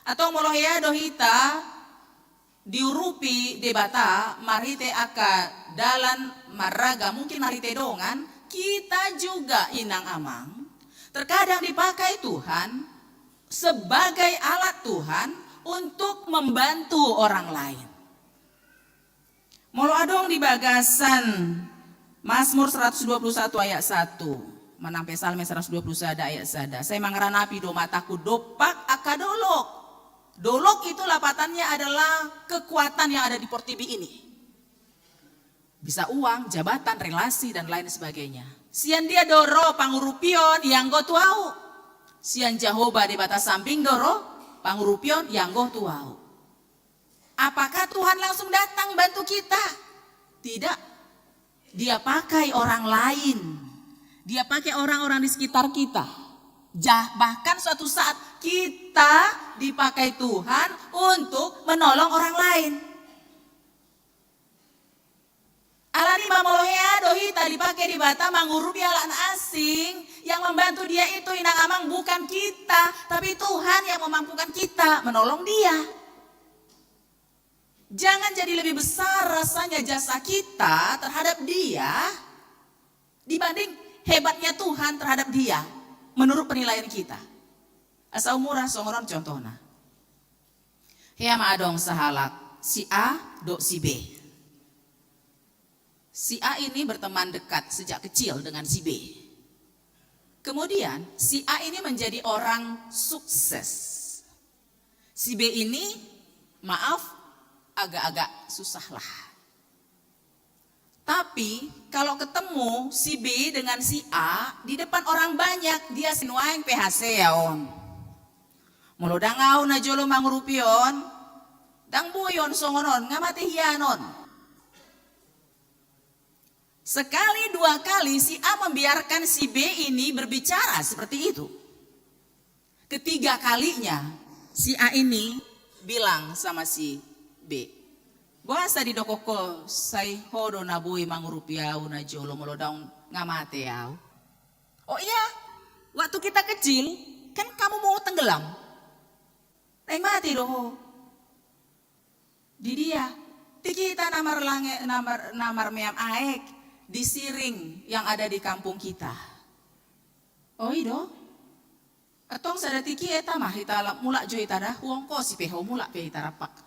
Antong molo hea do hita diurupi Debata marhite angka dalan marragam, mungkin marhite dongan, kita juga, inang amang, terkadang dipakai Tuhan sebagai alat Tuhan untuk membantu orang lain. Molo adong di bagasan Mazmur seratus dua puluh satu ayat satu, manang Psalmen seratus dua puluh sada ayat sada, sai mangaranapi do mataku dompak angka dolok. Dolok itu lapatannya adalah kekuatan yang ada di portibi ini. Bisa uang, jabatan, relasi, dan lain sebagainya. Sian dia do ro pangurupion ianggo tu ahu. Sian Jahowa Debata sambing do ro pangurupion ianggo tu ahu. Apakah Tuhan langsung datang bantu kita? Tidak. Dia pakai orang lain. Dia pakai orang-orang di sekitar kita. Jah, bahkan suatu saat kita dipakai Tuhan untuk menolong orang lain. Alani i ma molo hea do hita dipake Debata mangurupi halak na asing, yang membantu dia itu, inang amang, bukan kita, tapi Tuhan yang memampukan kita menolong dia. Jangan jadi lebih besar rasanya jasa kita terhadap dia dibanding hebatnya Tuhan terhadap dia menurut penilaian kita. Asa umurah songon on contohna. Hea ma adong sahalak si A dohot si B. Si A ini berteman dekat sejak kecil dengan si B. Kemudian si A ini menjadi orang sukses. Si B ini, maaf, agak-agak susah lah. Tapi kalau ketemu si B dengan si A di depan orang banyak, dia sai nuaeng pe hasea on. Molo ndang ahu na jolo mangurupi on, ndang boi on songon on, nga mate hian on. Sekali dua kali si A membiarkan si B ini berbicara seperti itu. Ketiga kalinya si A ini bilang sama si B, "Boasa didokon ho sai ho do na boi mangurupi ahu na jolo, molo ndang nga mate ahu?" "Oh iya, waktu kita kecil kan kamu mau tenggelam, naeng mate do ho." Di dia, di kita na marlange, na mar-, na marmeam aek di siring yang ada di kampung kita. Oi do. Antong sada tingki eta ma hita mulak jo hita da, huongkosi pe ho mulak pe hita rampak.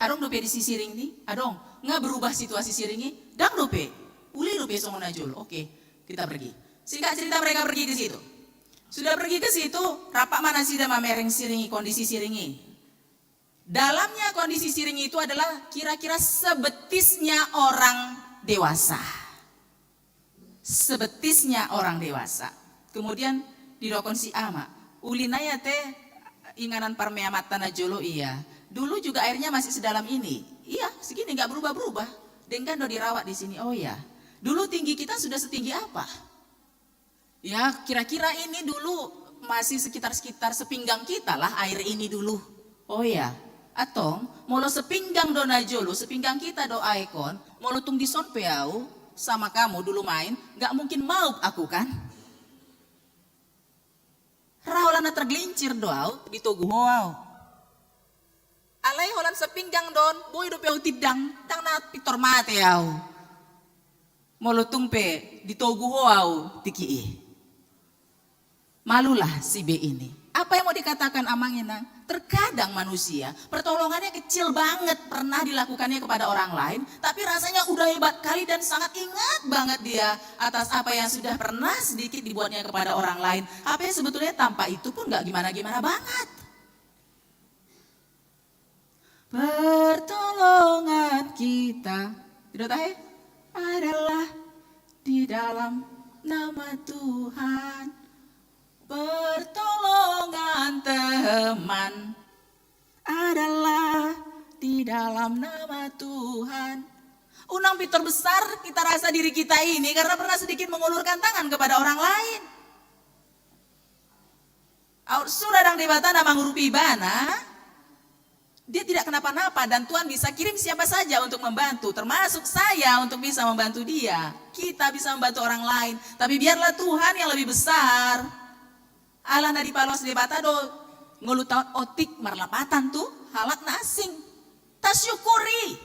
Adong dope disi siring ni, adong. Nga berubah situasi siring i, ndang dope. Uli dope songon na jolo. Oke, kita pergi. Singkat cerita, mereka pergi ke situ. Sudah pergi ke situ, rampak ma nasida mamereng siring i, kondisi siring i. Dalamnya kondisi siring itu adalah kira-kira sebetisnya orang dewasa. Sebetisnya orang dewasa. Kemudian didokon si ama, uli nai ate inganan parmeamanta na jolo, iya. Dulu juga airnya masih sedalam ini. Iya, segini, nggak berubah-berubah. Denggan do dirawat di sini. Oh iya. Dulu tinggi kita sudah setinggi apa? Ya, kira-kira ini dulu masih sekitar-sekitar sepinggang kita lah air ini dulu. Oh ya, antong, molo sepinggang do na jolo, sepinggang kita do aek on, molo tung dison pe au sama kamu dulu main, nggak mungkin maup aku kan? Ra holan na tergelincir do au, ditogu ho au. Alai holan sepinggang do on, boi dope au tindang, ndang na pintor mate au. Molo tung pe ditogu ho au tingki i. Malulah si B ini. Apa yang mau dikatakan amang inang? Terkadang manusia, pertolongannya kecil banget, pernah dilakukannya kepada orang lain, tapi rasanya udah hebat kali dan sangat ingat banget dia atas apa yang sudah pernah sedikit dibuatnya kepada orang lain. Tapi sebetulnya tanpa itu pun nggak gimana-gimana banget. Pertolongan kita. Tidak tahu, eh? Adalah di dalam nama Tuhan. Pertolongan teman adalah di dalam nama Tuhan. Unang pintor besar kita rasa diri kita ini karena pernah sedikit mengulurkan tangan kepada orang lain. Aut sura dang Debata na mangurupi ibana, dia tidak kenapa-napa dan Tuhan bisa kirim siapa saja untuk membantu, termasuk saya untuk bisa membantu dia. Kita bisa membantu orang lain, tapi biarlah Tuhan yang lebih besar. Ala na dipaloas Debata do ngolunta on otik marlapatan tu halak na asing. Tasyukuri.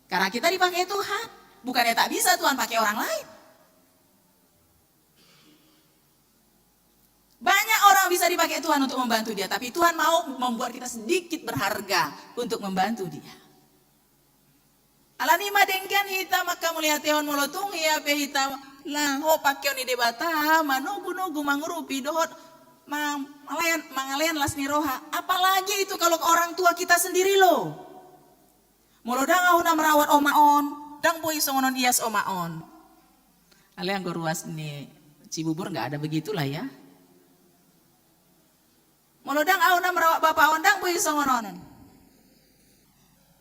Karena kita dipakai Tuhan. Bukannya tak bisa Tuhan pakai orang lain. Banyak orang bisa dipakai Tuhan untuk membantu dia, tapi Tuhan mau membuat kita sedikit berharga untuk membantu dia. Alani i ma denggan hita manghamauliatehon molo tung ia pe hita laho pakeon ni Debata, manogu-nogu, mangurupi dohot ma-, malayan, mangalean las ni roha. Apalagi itu kalau orang tua kita sendiri lo. Molo ndang ahu na merawat oma on, ndang boi songon on ias oma on. Alai anggo ruas ni Cibubur nggak ada begitulah ya. Molo ndang ahu na merawat bapa on, ndang boi songon on.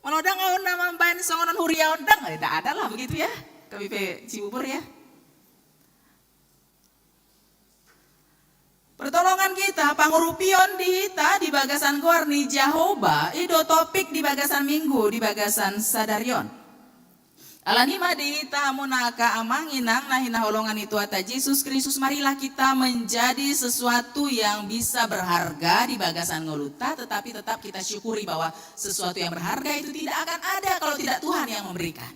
Molo ndang ahu na mambaen songon on huria on, ndang, eh, nggak ada lah begitu ya. Kami pe Cibubur ya. Pertolongan kita, pangurupion di hita di bagasan goar ni Jahowa, i do topik di bagasan minggu, di bagasan sadari on. Alani i ma di hita hamu na angka amang inang na hinaholongan ni Tuhanta Jesus Kristus, marilah kita menjadi sesuatu yang bisa berharga di bagasan ngolunta, tetapi tetap kita syukuri bahwa sesuatu yang berharga itu tidak akan ada kalau tidak Tuhan yang memberikan.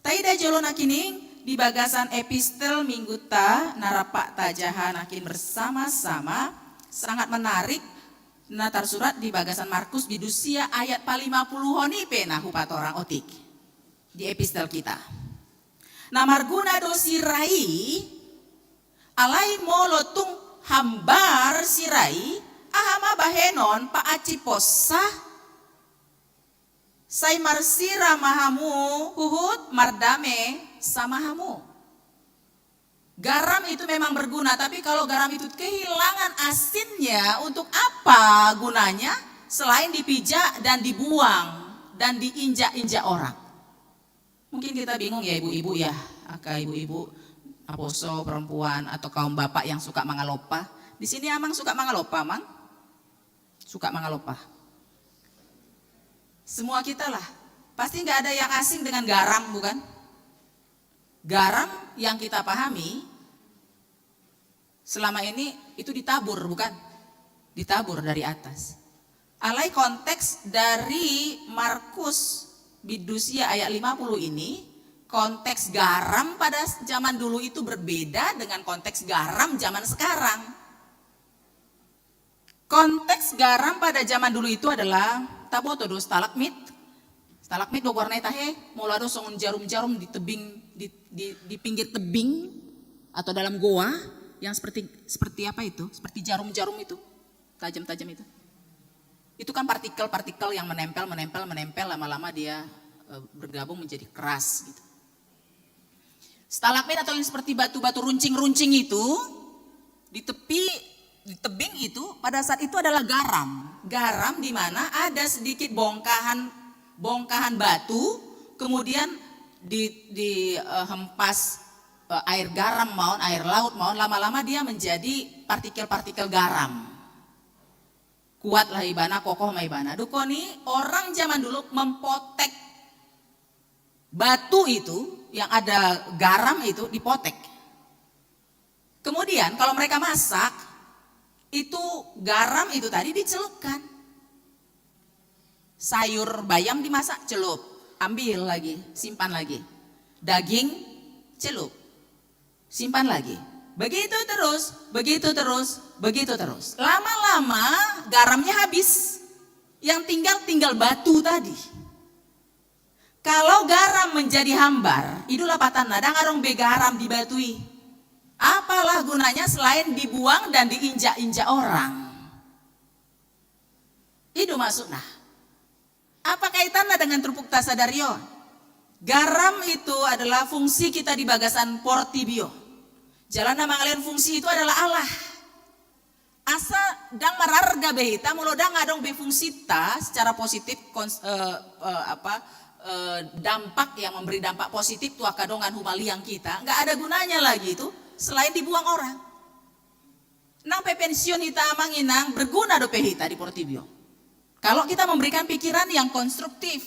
Taida jolo nangkining di bagasan epistel minggunta na rap tajaha nangkin bersama-sama, sangat menarik, na tarsurat di bagasan Markus bindu sia ayat palima puluhon i pe na hupatorang otik di epistel kita. Na marguna do sira i, alai molo tung hambar sira i, aha ma bahenon paaccipossa? Sai marsira ma hamu huhut mardame sama hamu. Garam itu memang berguna, tapi kalau garam itu kehilangan asinnya, untuk apa gunanya selain dipijak dan dibuang dan diinjak-injak orang? Mungkin kita bingung ya ibu-ibu ya, angka ibu-ibu, naposo, perempuan, atau kaum bapak yang suka mangalopa. Di sini amang suka mangalopa, amang? Suka mangalopa. Semua kita lah. Pasti nggak ada yang asing dengan garam, bukan? Garam yang kita pahami selama ini itu ditabur, bukan? Ditabur dari atas. Alai konteks dari Markus bindu sia ayat lima puluh ini, Konteks garam pada zaman dulu itu berbeda dengan konteks garam zaman sekarang. Konteks garam pada zaman dulu itu adalah, taboto do stalagmit? Stalagmit do goarna i, tahe, molo adong songon jarum-jarum di tebing, di, di, di pinggir tebing atau dalam goa yang seperti, seperti apa itu? Seperti jarum-jarum itu, tajam-tajam itu. Itu kan partikel-partikel yang menempel, menempel, menempel, lama-lama dia, eh, bergabung menjadi keras gitu. Stalagmit atau yang seperti batu-batu runcing-runcing itu, di tepi, di tebing itu, pada saat itu adalah garam. Garam di mana ada sedikit bongkahan, bongkahan batu, kemudian di, di, eh, hempas, eh, air garam maon, air laut maon, lama-lama dia menjadi partikel-partikel garam. Kuatlah ibana, kokoh ma ibana. Dungkon i, orang zaman dulu mempotek batu itu, yang ada garam itu dipotek. Kemudian kalau mereka masak, itu garam itu tadi dicelupkan. Sayur bayam dimasak, celup, ambil lagi, simpan lagi. Daging, celup, simpan lagi. Begitu terus, begitu terus, begitu terus. Lama-lama garamnya habis. Yang tinggal, tinggal batu tadi. Kalau garam menjadi hambar, i do lapatanna, ndang adong be garam di batu i. Apalah gunanya selain dibuang dan diinjak-injak orang? I do maksudna. Apa kaitanna dengan turpukta sadari on? Garam itu adalah fungsi kita di bagasan portibi on. Jala na mangalehon fungsi itu adalah Allah. Asa ndang mararga be hita molo ndang adong be fungsita secara positif, kons-, eh, eh, apa, eh, dampak yang memberi dampak positif tu angka dongan humaliang hita, nggak ada gunanya lagi itu selain dibuang orang. Nang pe pensiun hita, amang inang, berguna dope hita di portibi on kalau kita memberikan pikiran yang konstruktif,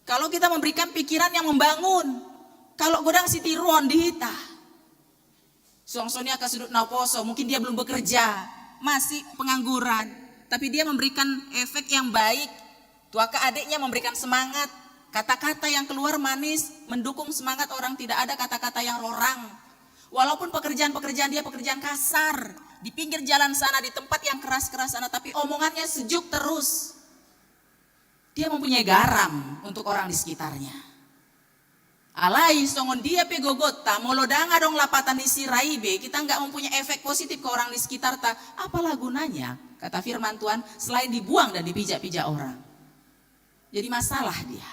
kalau kita memberikan pikiran yang membangun. Kalau godang sitiruon di hita, suang songon i angka suhut na huposo, mungkin dia belum bekerja, masih pengangguran, tapi dia memberikan efek yang baik. Tu angka adiknya memberikan semangat, kata-kata yang keluar manis, mendukung semangat orang, tidak ada kata-kata yang rorang. Walaupun pekerjaan-pekerjaan dia pekerjaan kasar, di pinggir jalan sana, di tempat yang keras-keras sana, tapi omongannya sejuk terus. Dia mempunyai garam untuk orang di sekitarnya. Alai songon dia pe gogonta, molo ndang adong lapatan ni sira i be, kita nggak mempunyai efek positif ke orang di sekitarta, apalah gunanya, kata firman Tuhan, selain dibuang dan dipijak-pijak orang. Jadi masalah dia.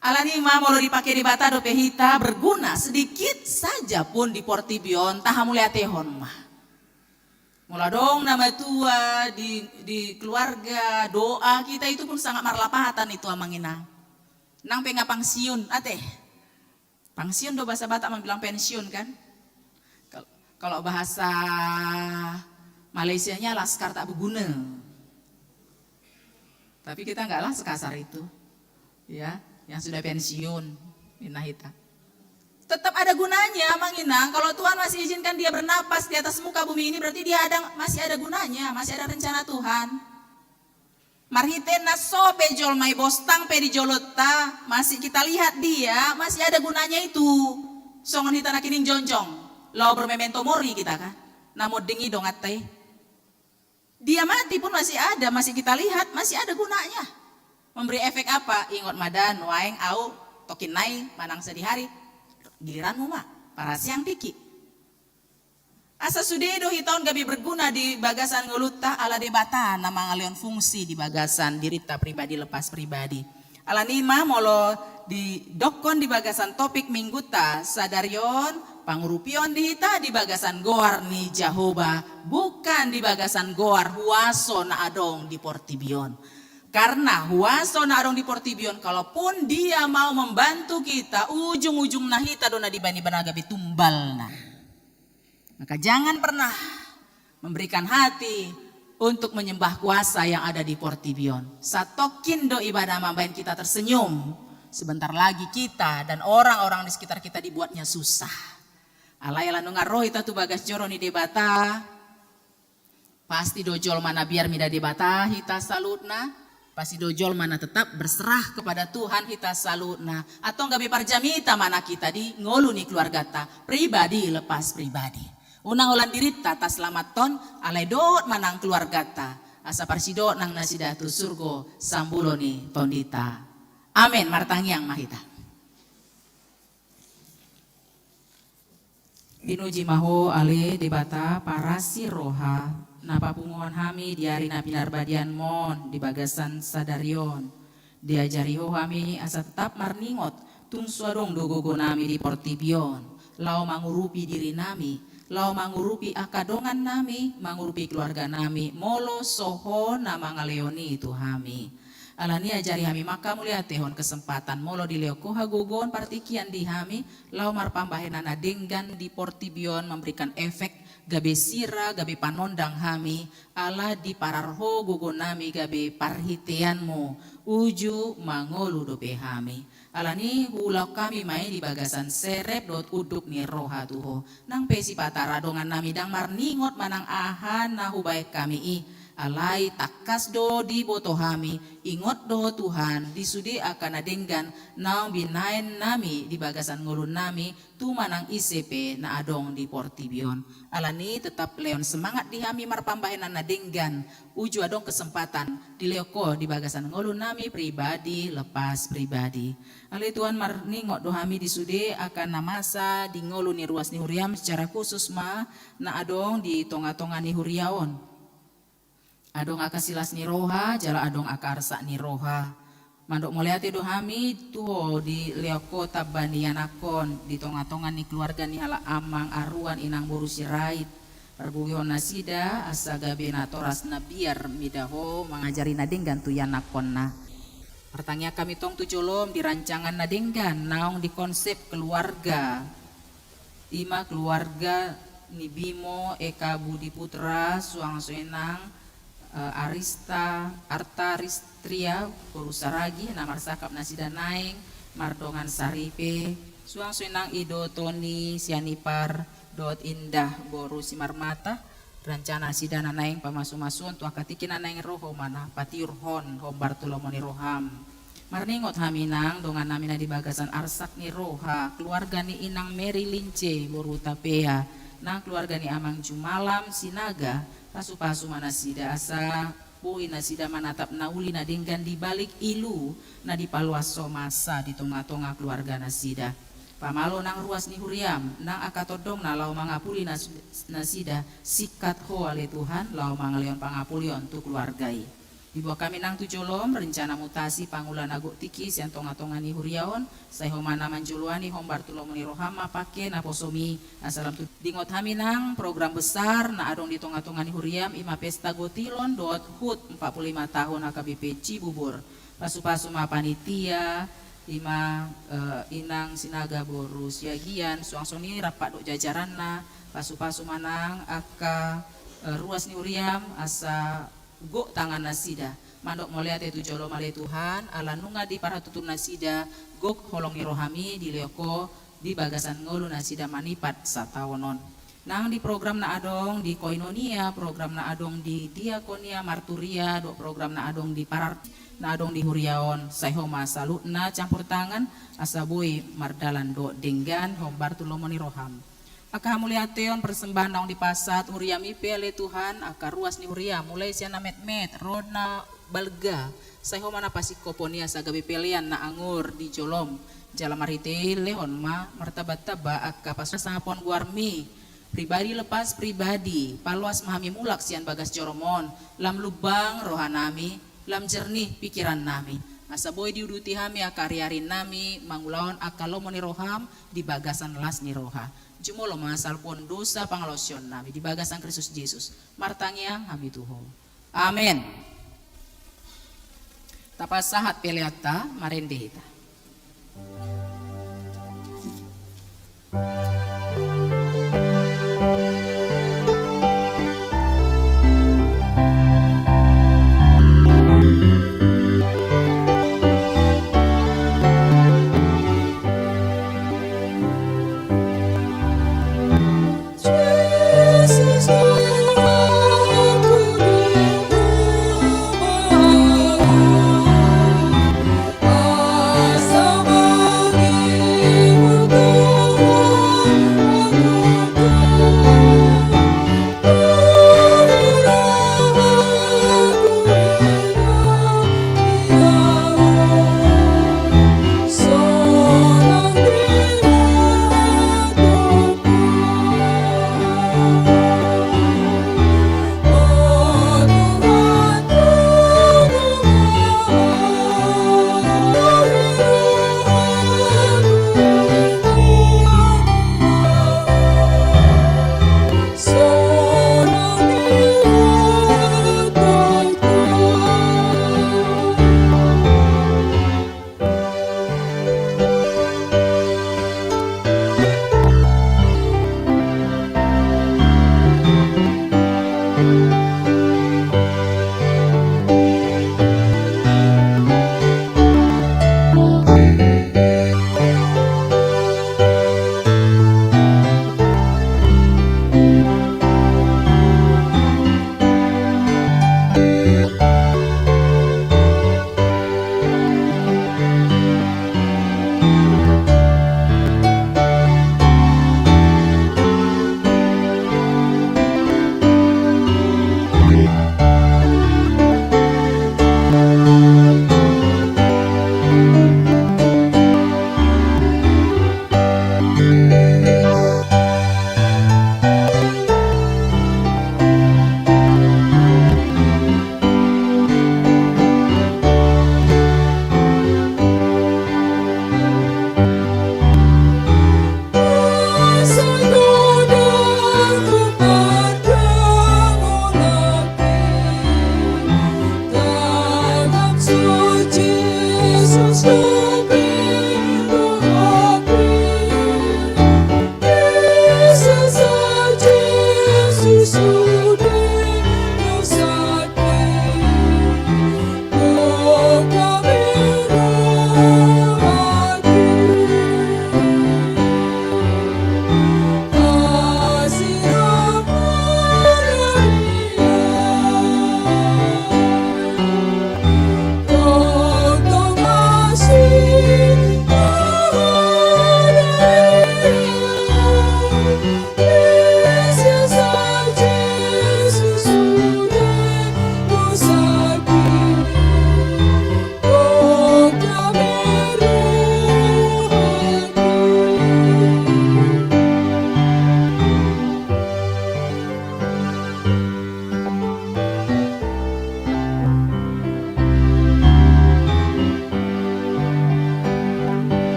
Alani i ma, molo dipake Debata dope hita berguna sedikit saja pun di portibi on, tahamauliatehon ma. Molo adong na matua di, di keluarga, doa kita itu pun sangat marlapatan itu, amang inang. Nang pe nga pangsiun, ate. Pangsiun do bahasa Batak, amang, bilang pensiun kan? Kal-, kalau bahasa Malaysianya laskar tak beguna. Tapi kita nggak lah sekasar itu. Ya, yang sudah pensiun, ninna hita. Tetap ada gunanya, amang inang. Kalau Tuhan masih izinkan dia bernapas di atas muka bumi ini, berarti dia ada, masih ada gunanya, masih ada rencana Tuhan. Marhite na so pe jolma i bostang pe di jolonta, masih kita lihat dia, masih ada gunanya itu. Songon hita na kining jongjong, laho bermemento mori kita kan. Na monding i donganta i. Dia mati pun masih ada, masih kita lihat, masih ada gunanya. Memberi efek apa? Ingot ma da, nuaeng au tokinna i manang sadihari, giliranmu ma, parasiang tingki. Asa sude do hita on gabe berguna di bagasan ngolunta, ala Debata na mangalehon fungsi di bagasan dirinta pribadi lepas pribadi. Alani i ma, molo didokkon di bagasan topik minggunta sadari on, pangurupion di hita di bagasan goar ni Jahowa, bukan di bagasan goar huaso na adong di portibi on. Karena huaso na adong di portibi on, kalaupun dia mau membantu kita, ujung-ujungna hita do na dibaen ibana gabe tumbalna. Maka jangan pernah memberikan hati untuk menyembah kuasa yang ada di portibi on. Satongkin do ibana mambaen kita tersenyum, sebentar lagi kita dan orang-orang di sekitar kita dibuatnya susah. Alai ala nunga ro hita tu bagas joro ni Debata, pasti do jolma na biar mida Debata hita saluhutna. Pasti do jolma na tetap berserah kepada Tuhan hita saluhutna. Antong gabe parjamita ma nang hita di ngolu ni keluargata, pribadi lepas pribadi. Unang holan dirinta taselamathon, alai dohot ma nang keluargata, asa parsidohot nang nasida tu surgo sambulo ni tondinta. Amen. Martangiang ma hita. Pinuji ma Ho ale Debata parasi roha, na papunguhon hami di ari na pinarbadianmon di bagasan sadari on. Diajari Ho hami asa tetap marningot, tung so adong do gogonami di portibi on, laho mangurupi dirinami, laho mangurupi angka dongannami, mangurupi keluarganami, molo so Ho na mangalehon i tu hami. Alani i ajari hami ma manghamauliatehon kesempatan molo dilehon Ho hagogoon partingkian di hami, laho marpambahenan na denggan di portibi on, memberikan efek gabe sira, gabe panondang hami, ala diparar Ho gogonami gabe parhiteanmu, uju mangolu dope hami. Alani i huulahon hami ma i di bagasan serep dohot unduk ni roha tu Ho. Nang pe sipata ra dongannami ndang marningot manang aha na hubahen hami i. Alai tangkas do diboto hami, ingot do Tuhan, di sude angka na denggan naung binahenonnami di bagasan ngolunami, tu manang ise pe na adong di portibi on. Alani i tetap lehon semangat di hami marpambahenan na denggan, uju adong kesempatan dilehon Ho di bagasan ngolunami pribadi lepas pribadi. Ale Tuhan, marningot do hami di sude angka na masa di ngolu ni ruas ni huriam, secara khusus ma na adong di tonga-tonga ni huria on. Adong angka silas ni roha, jala adong angka arsak ni roha. Mandok mauliate do hami tu Ho dilehon Ho tamba ni ianakhon di tonga-tonga ni keluarga ni halak amang, aruan, inang, boru Sirait. Pargogihon nasida asa gabe natoras na biar mida Ho mangajari na denggan tu ianakhonna. Martangiang hami tong tu jolom di rancangan na denggan naung dikonsep keluarga. I ma keluarga ni Bimo Eka Budi Putra, suang songon i nang, eh, Arista, Arta Aristria, boru Saragi, na marsangkap nasida Naeng, mardongan Saripe, suang songon i nang Ido Toni Sianipar, dohot Indah, boru Simarmata, rencana nasida na naeng pamasu-masuon tu angka tingki na naeng ro Ho ma na patiurhon hombar tu lomo ni roham. Marningot hami nang dongannami na di bagasan arsak ni roha, keluarga ni inang Mary Lince, boru Hutapea, nang keluarga ni amang Jumalam Sinaga, pasu-pasu ma nasida asa boi nasida manatap na uli na denggan di balik ilu na dipaloas Ho masa di tonga-tonga keluarga nasida. Pamalo nang ruas ni huriam, nang angka tondong na laho mangapuli nas-, nasida, singkat Ho ale Tuhan, laho mangalehon pangapulion tu keluarga i. Diboan hami nang tu jolom rencana mutasi pangula na gok tingki sian tonga-tonga ni huria on, sai Ho ma na manjoloani hombar tu lomo ni roham ma pangke naposomi, asa lam tu. Diingot hami nang program besar na adong di tonga-tonga ni huriam, i ma pesta gotilon dohot hut empat puluh lima tahun H K B P Cibubur. Pasu-pasu ma panitia, i ma, eh, inang Sinaga boru Siagian, suang songon i rap dohot jajaranna, pasu-pasu ma nang angka, eh, ruas ni huriam, asa gok tangan nasida. Mandok mauliate tu jolom ale Tuhan, ala nunga diparhatutu nasida gok holong ni rohami dilehon Ho di bagasan ngolu nasida manipat sataon on. Nang di program na adong di koinonia, program na adong di diakonia, marturia, dohot program na adong di parar-, na adong di huria on, sai Ho ma saluhutna campur tangan, asa boi mardalan dohot denggan hombar tu lomo ni roham. Angka hamuliateon, persembahan naung dipasahat huriam i pe ale Tuhan, angka ruas ni huriam, mulai sian na metmet ro na balga, sai Ho ma na pasingkophon i asa gabe pelean na angur di jolom. Jala marhite i lehon ma martamba-tamba angka pasu-, pasangapon goarmi, pribadi lepas pribadi, paloas ma hami mulak sian bagas jorom on, lam lumbang rohanami, lam jernih pikirannami. Asa boi diuduti hami angka ari-arinami mangulahon angka lomo ni roham di bagasan las ni roha. Jumolo ma salpuon dosa pangalaosionnami di bagasan Kristus Jesus. Martangiang hami tu Ho. Amen. Tapasahat peleanta, marende hita.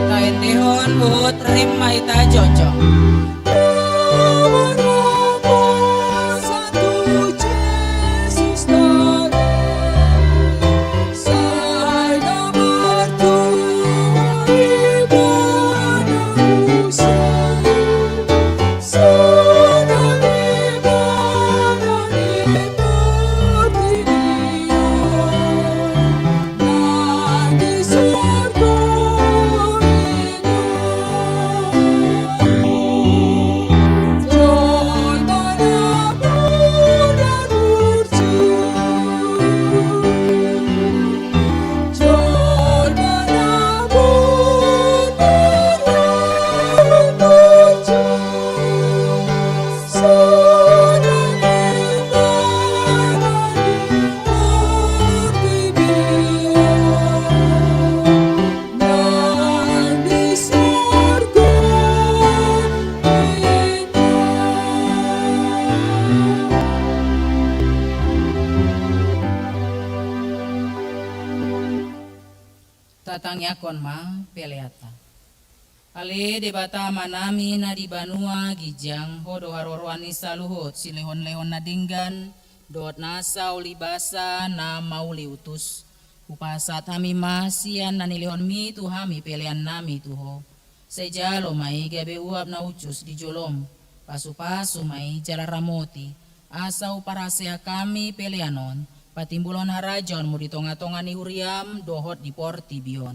Taendehon huhut rim ma hita jongjong. Tatangiangkon ma peleanta. Ale Debata Amanami na di banua ginjang, Ho do haroroan ni saluhut silehonlehon na denggan dohot nasa ulibasa na mauliutus. Hupasahat hami ma sian na nilehonmi tu hami peleannami tu Ho. Sai jalo ma i gabe uap na ucus di jolom. Pasupasu ma i jala ramoti, asa huparhaseang hami pelean on patimbulhon harajaonmu di tongatonga ni huriam dohot di portibi on.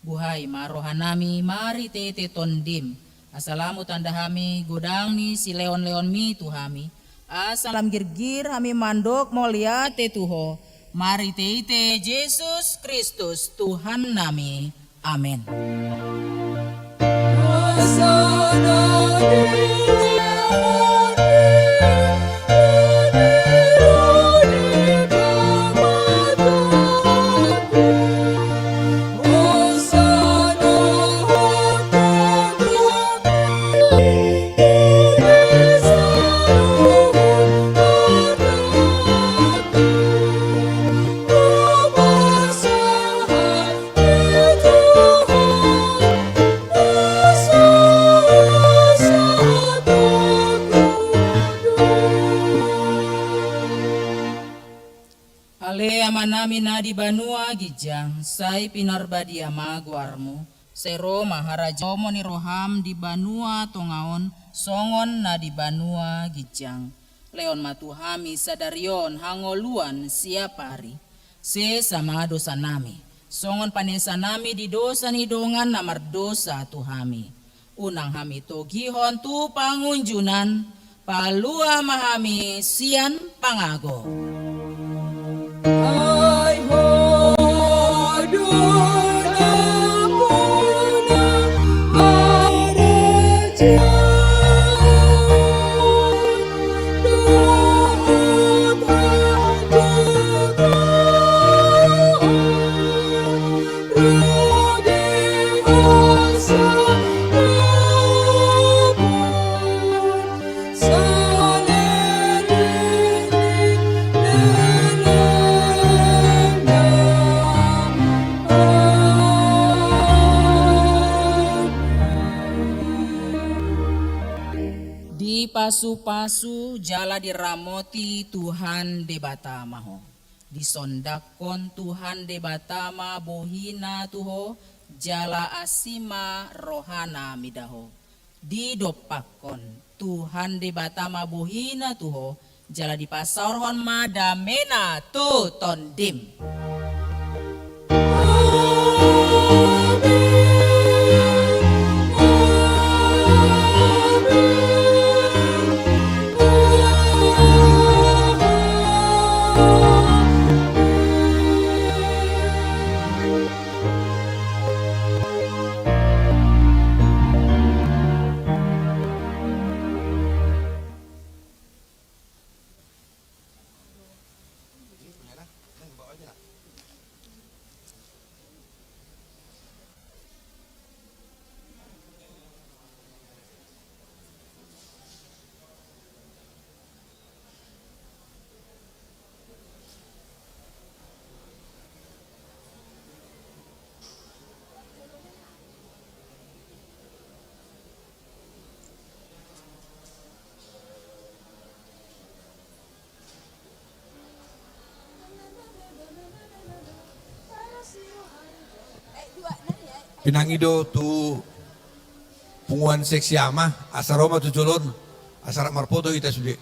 Buhai ma rohanami marhitehite Tondim, asa lam hutanda hami godang ni silehonlehonmi tu hami, asa lam girgir hami mandok mauliate tu Ho, marhitehite Jesus Kristus Tuhannami. Amen. Ale Amanami na di banua ginjang, sai pinarbadia ma goarmu, sai ro ma harajaonmu, ni roham di banua tonga on, songon na di banua ginjang. Lehon ma tu hami sadari on hangoluan siapari. Sesa ma dosanami, songon panesanami di dosa ni dongan na mardosa tu hami. Unang hami togihon tu pangunjunan, palua ma hami sian pangago. Ai ho do na puna harajaon dohot hagogoon. Dipasupasu jala diramoti Tuhan Debata ma ho. Disondanghon Tuhan Debata ma bohina tu ho, jala asi ma rohana mida ho. Didompakhon Tuhan Debata ma bohina tu ho, jala dipasaorhon ma damena tu tondim. Pinangido tu punguan seksi ama, asa ro ma tu jolo on, asa rap marpoto hita sude.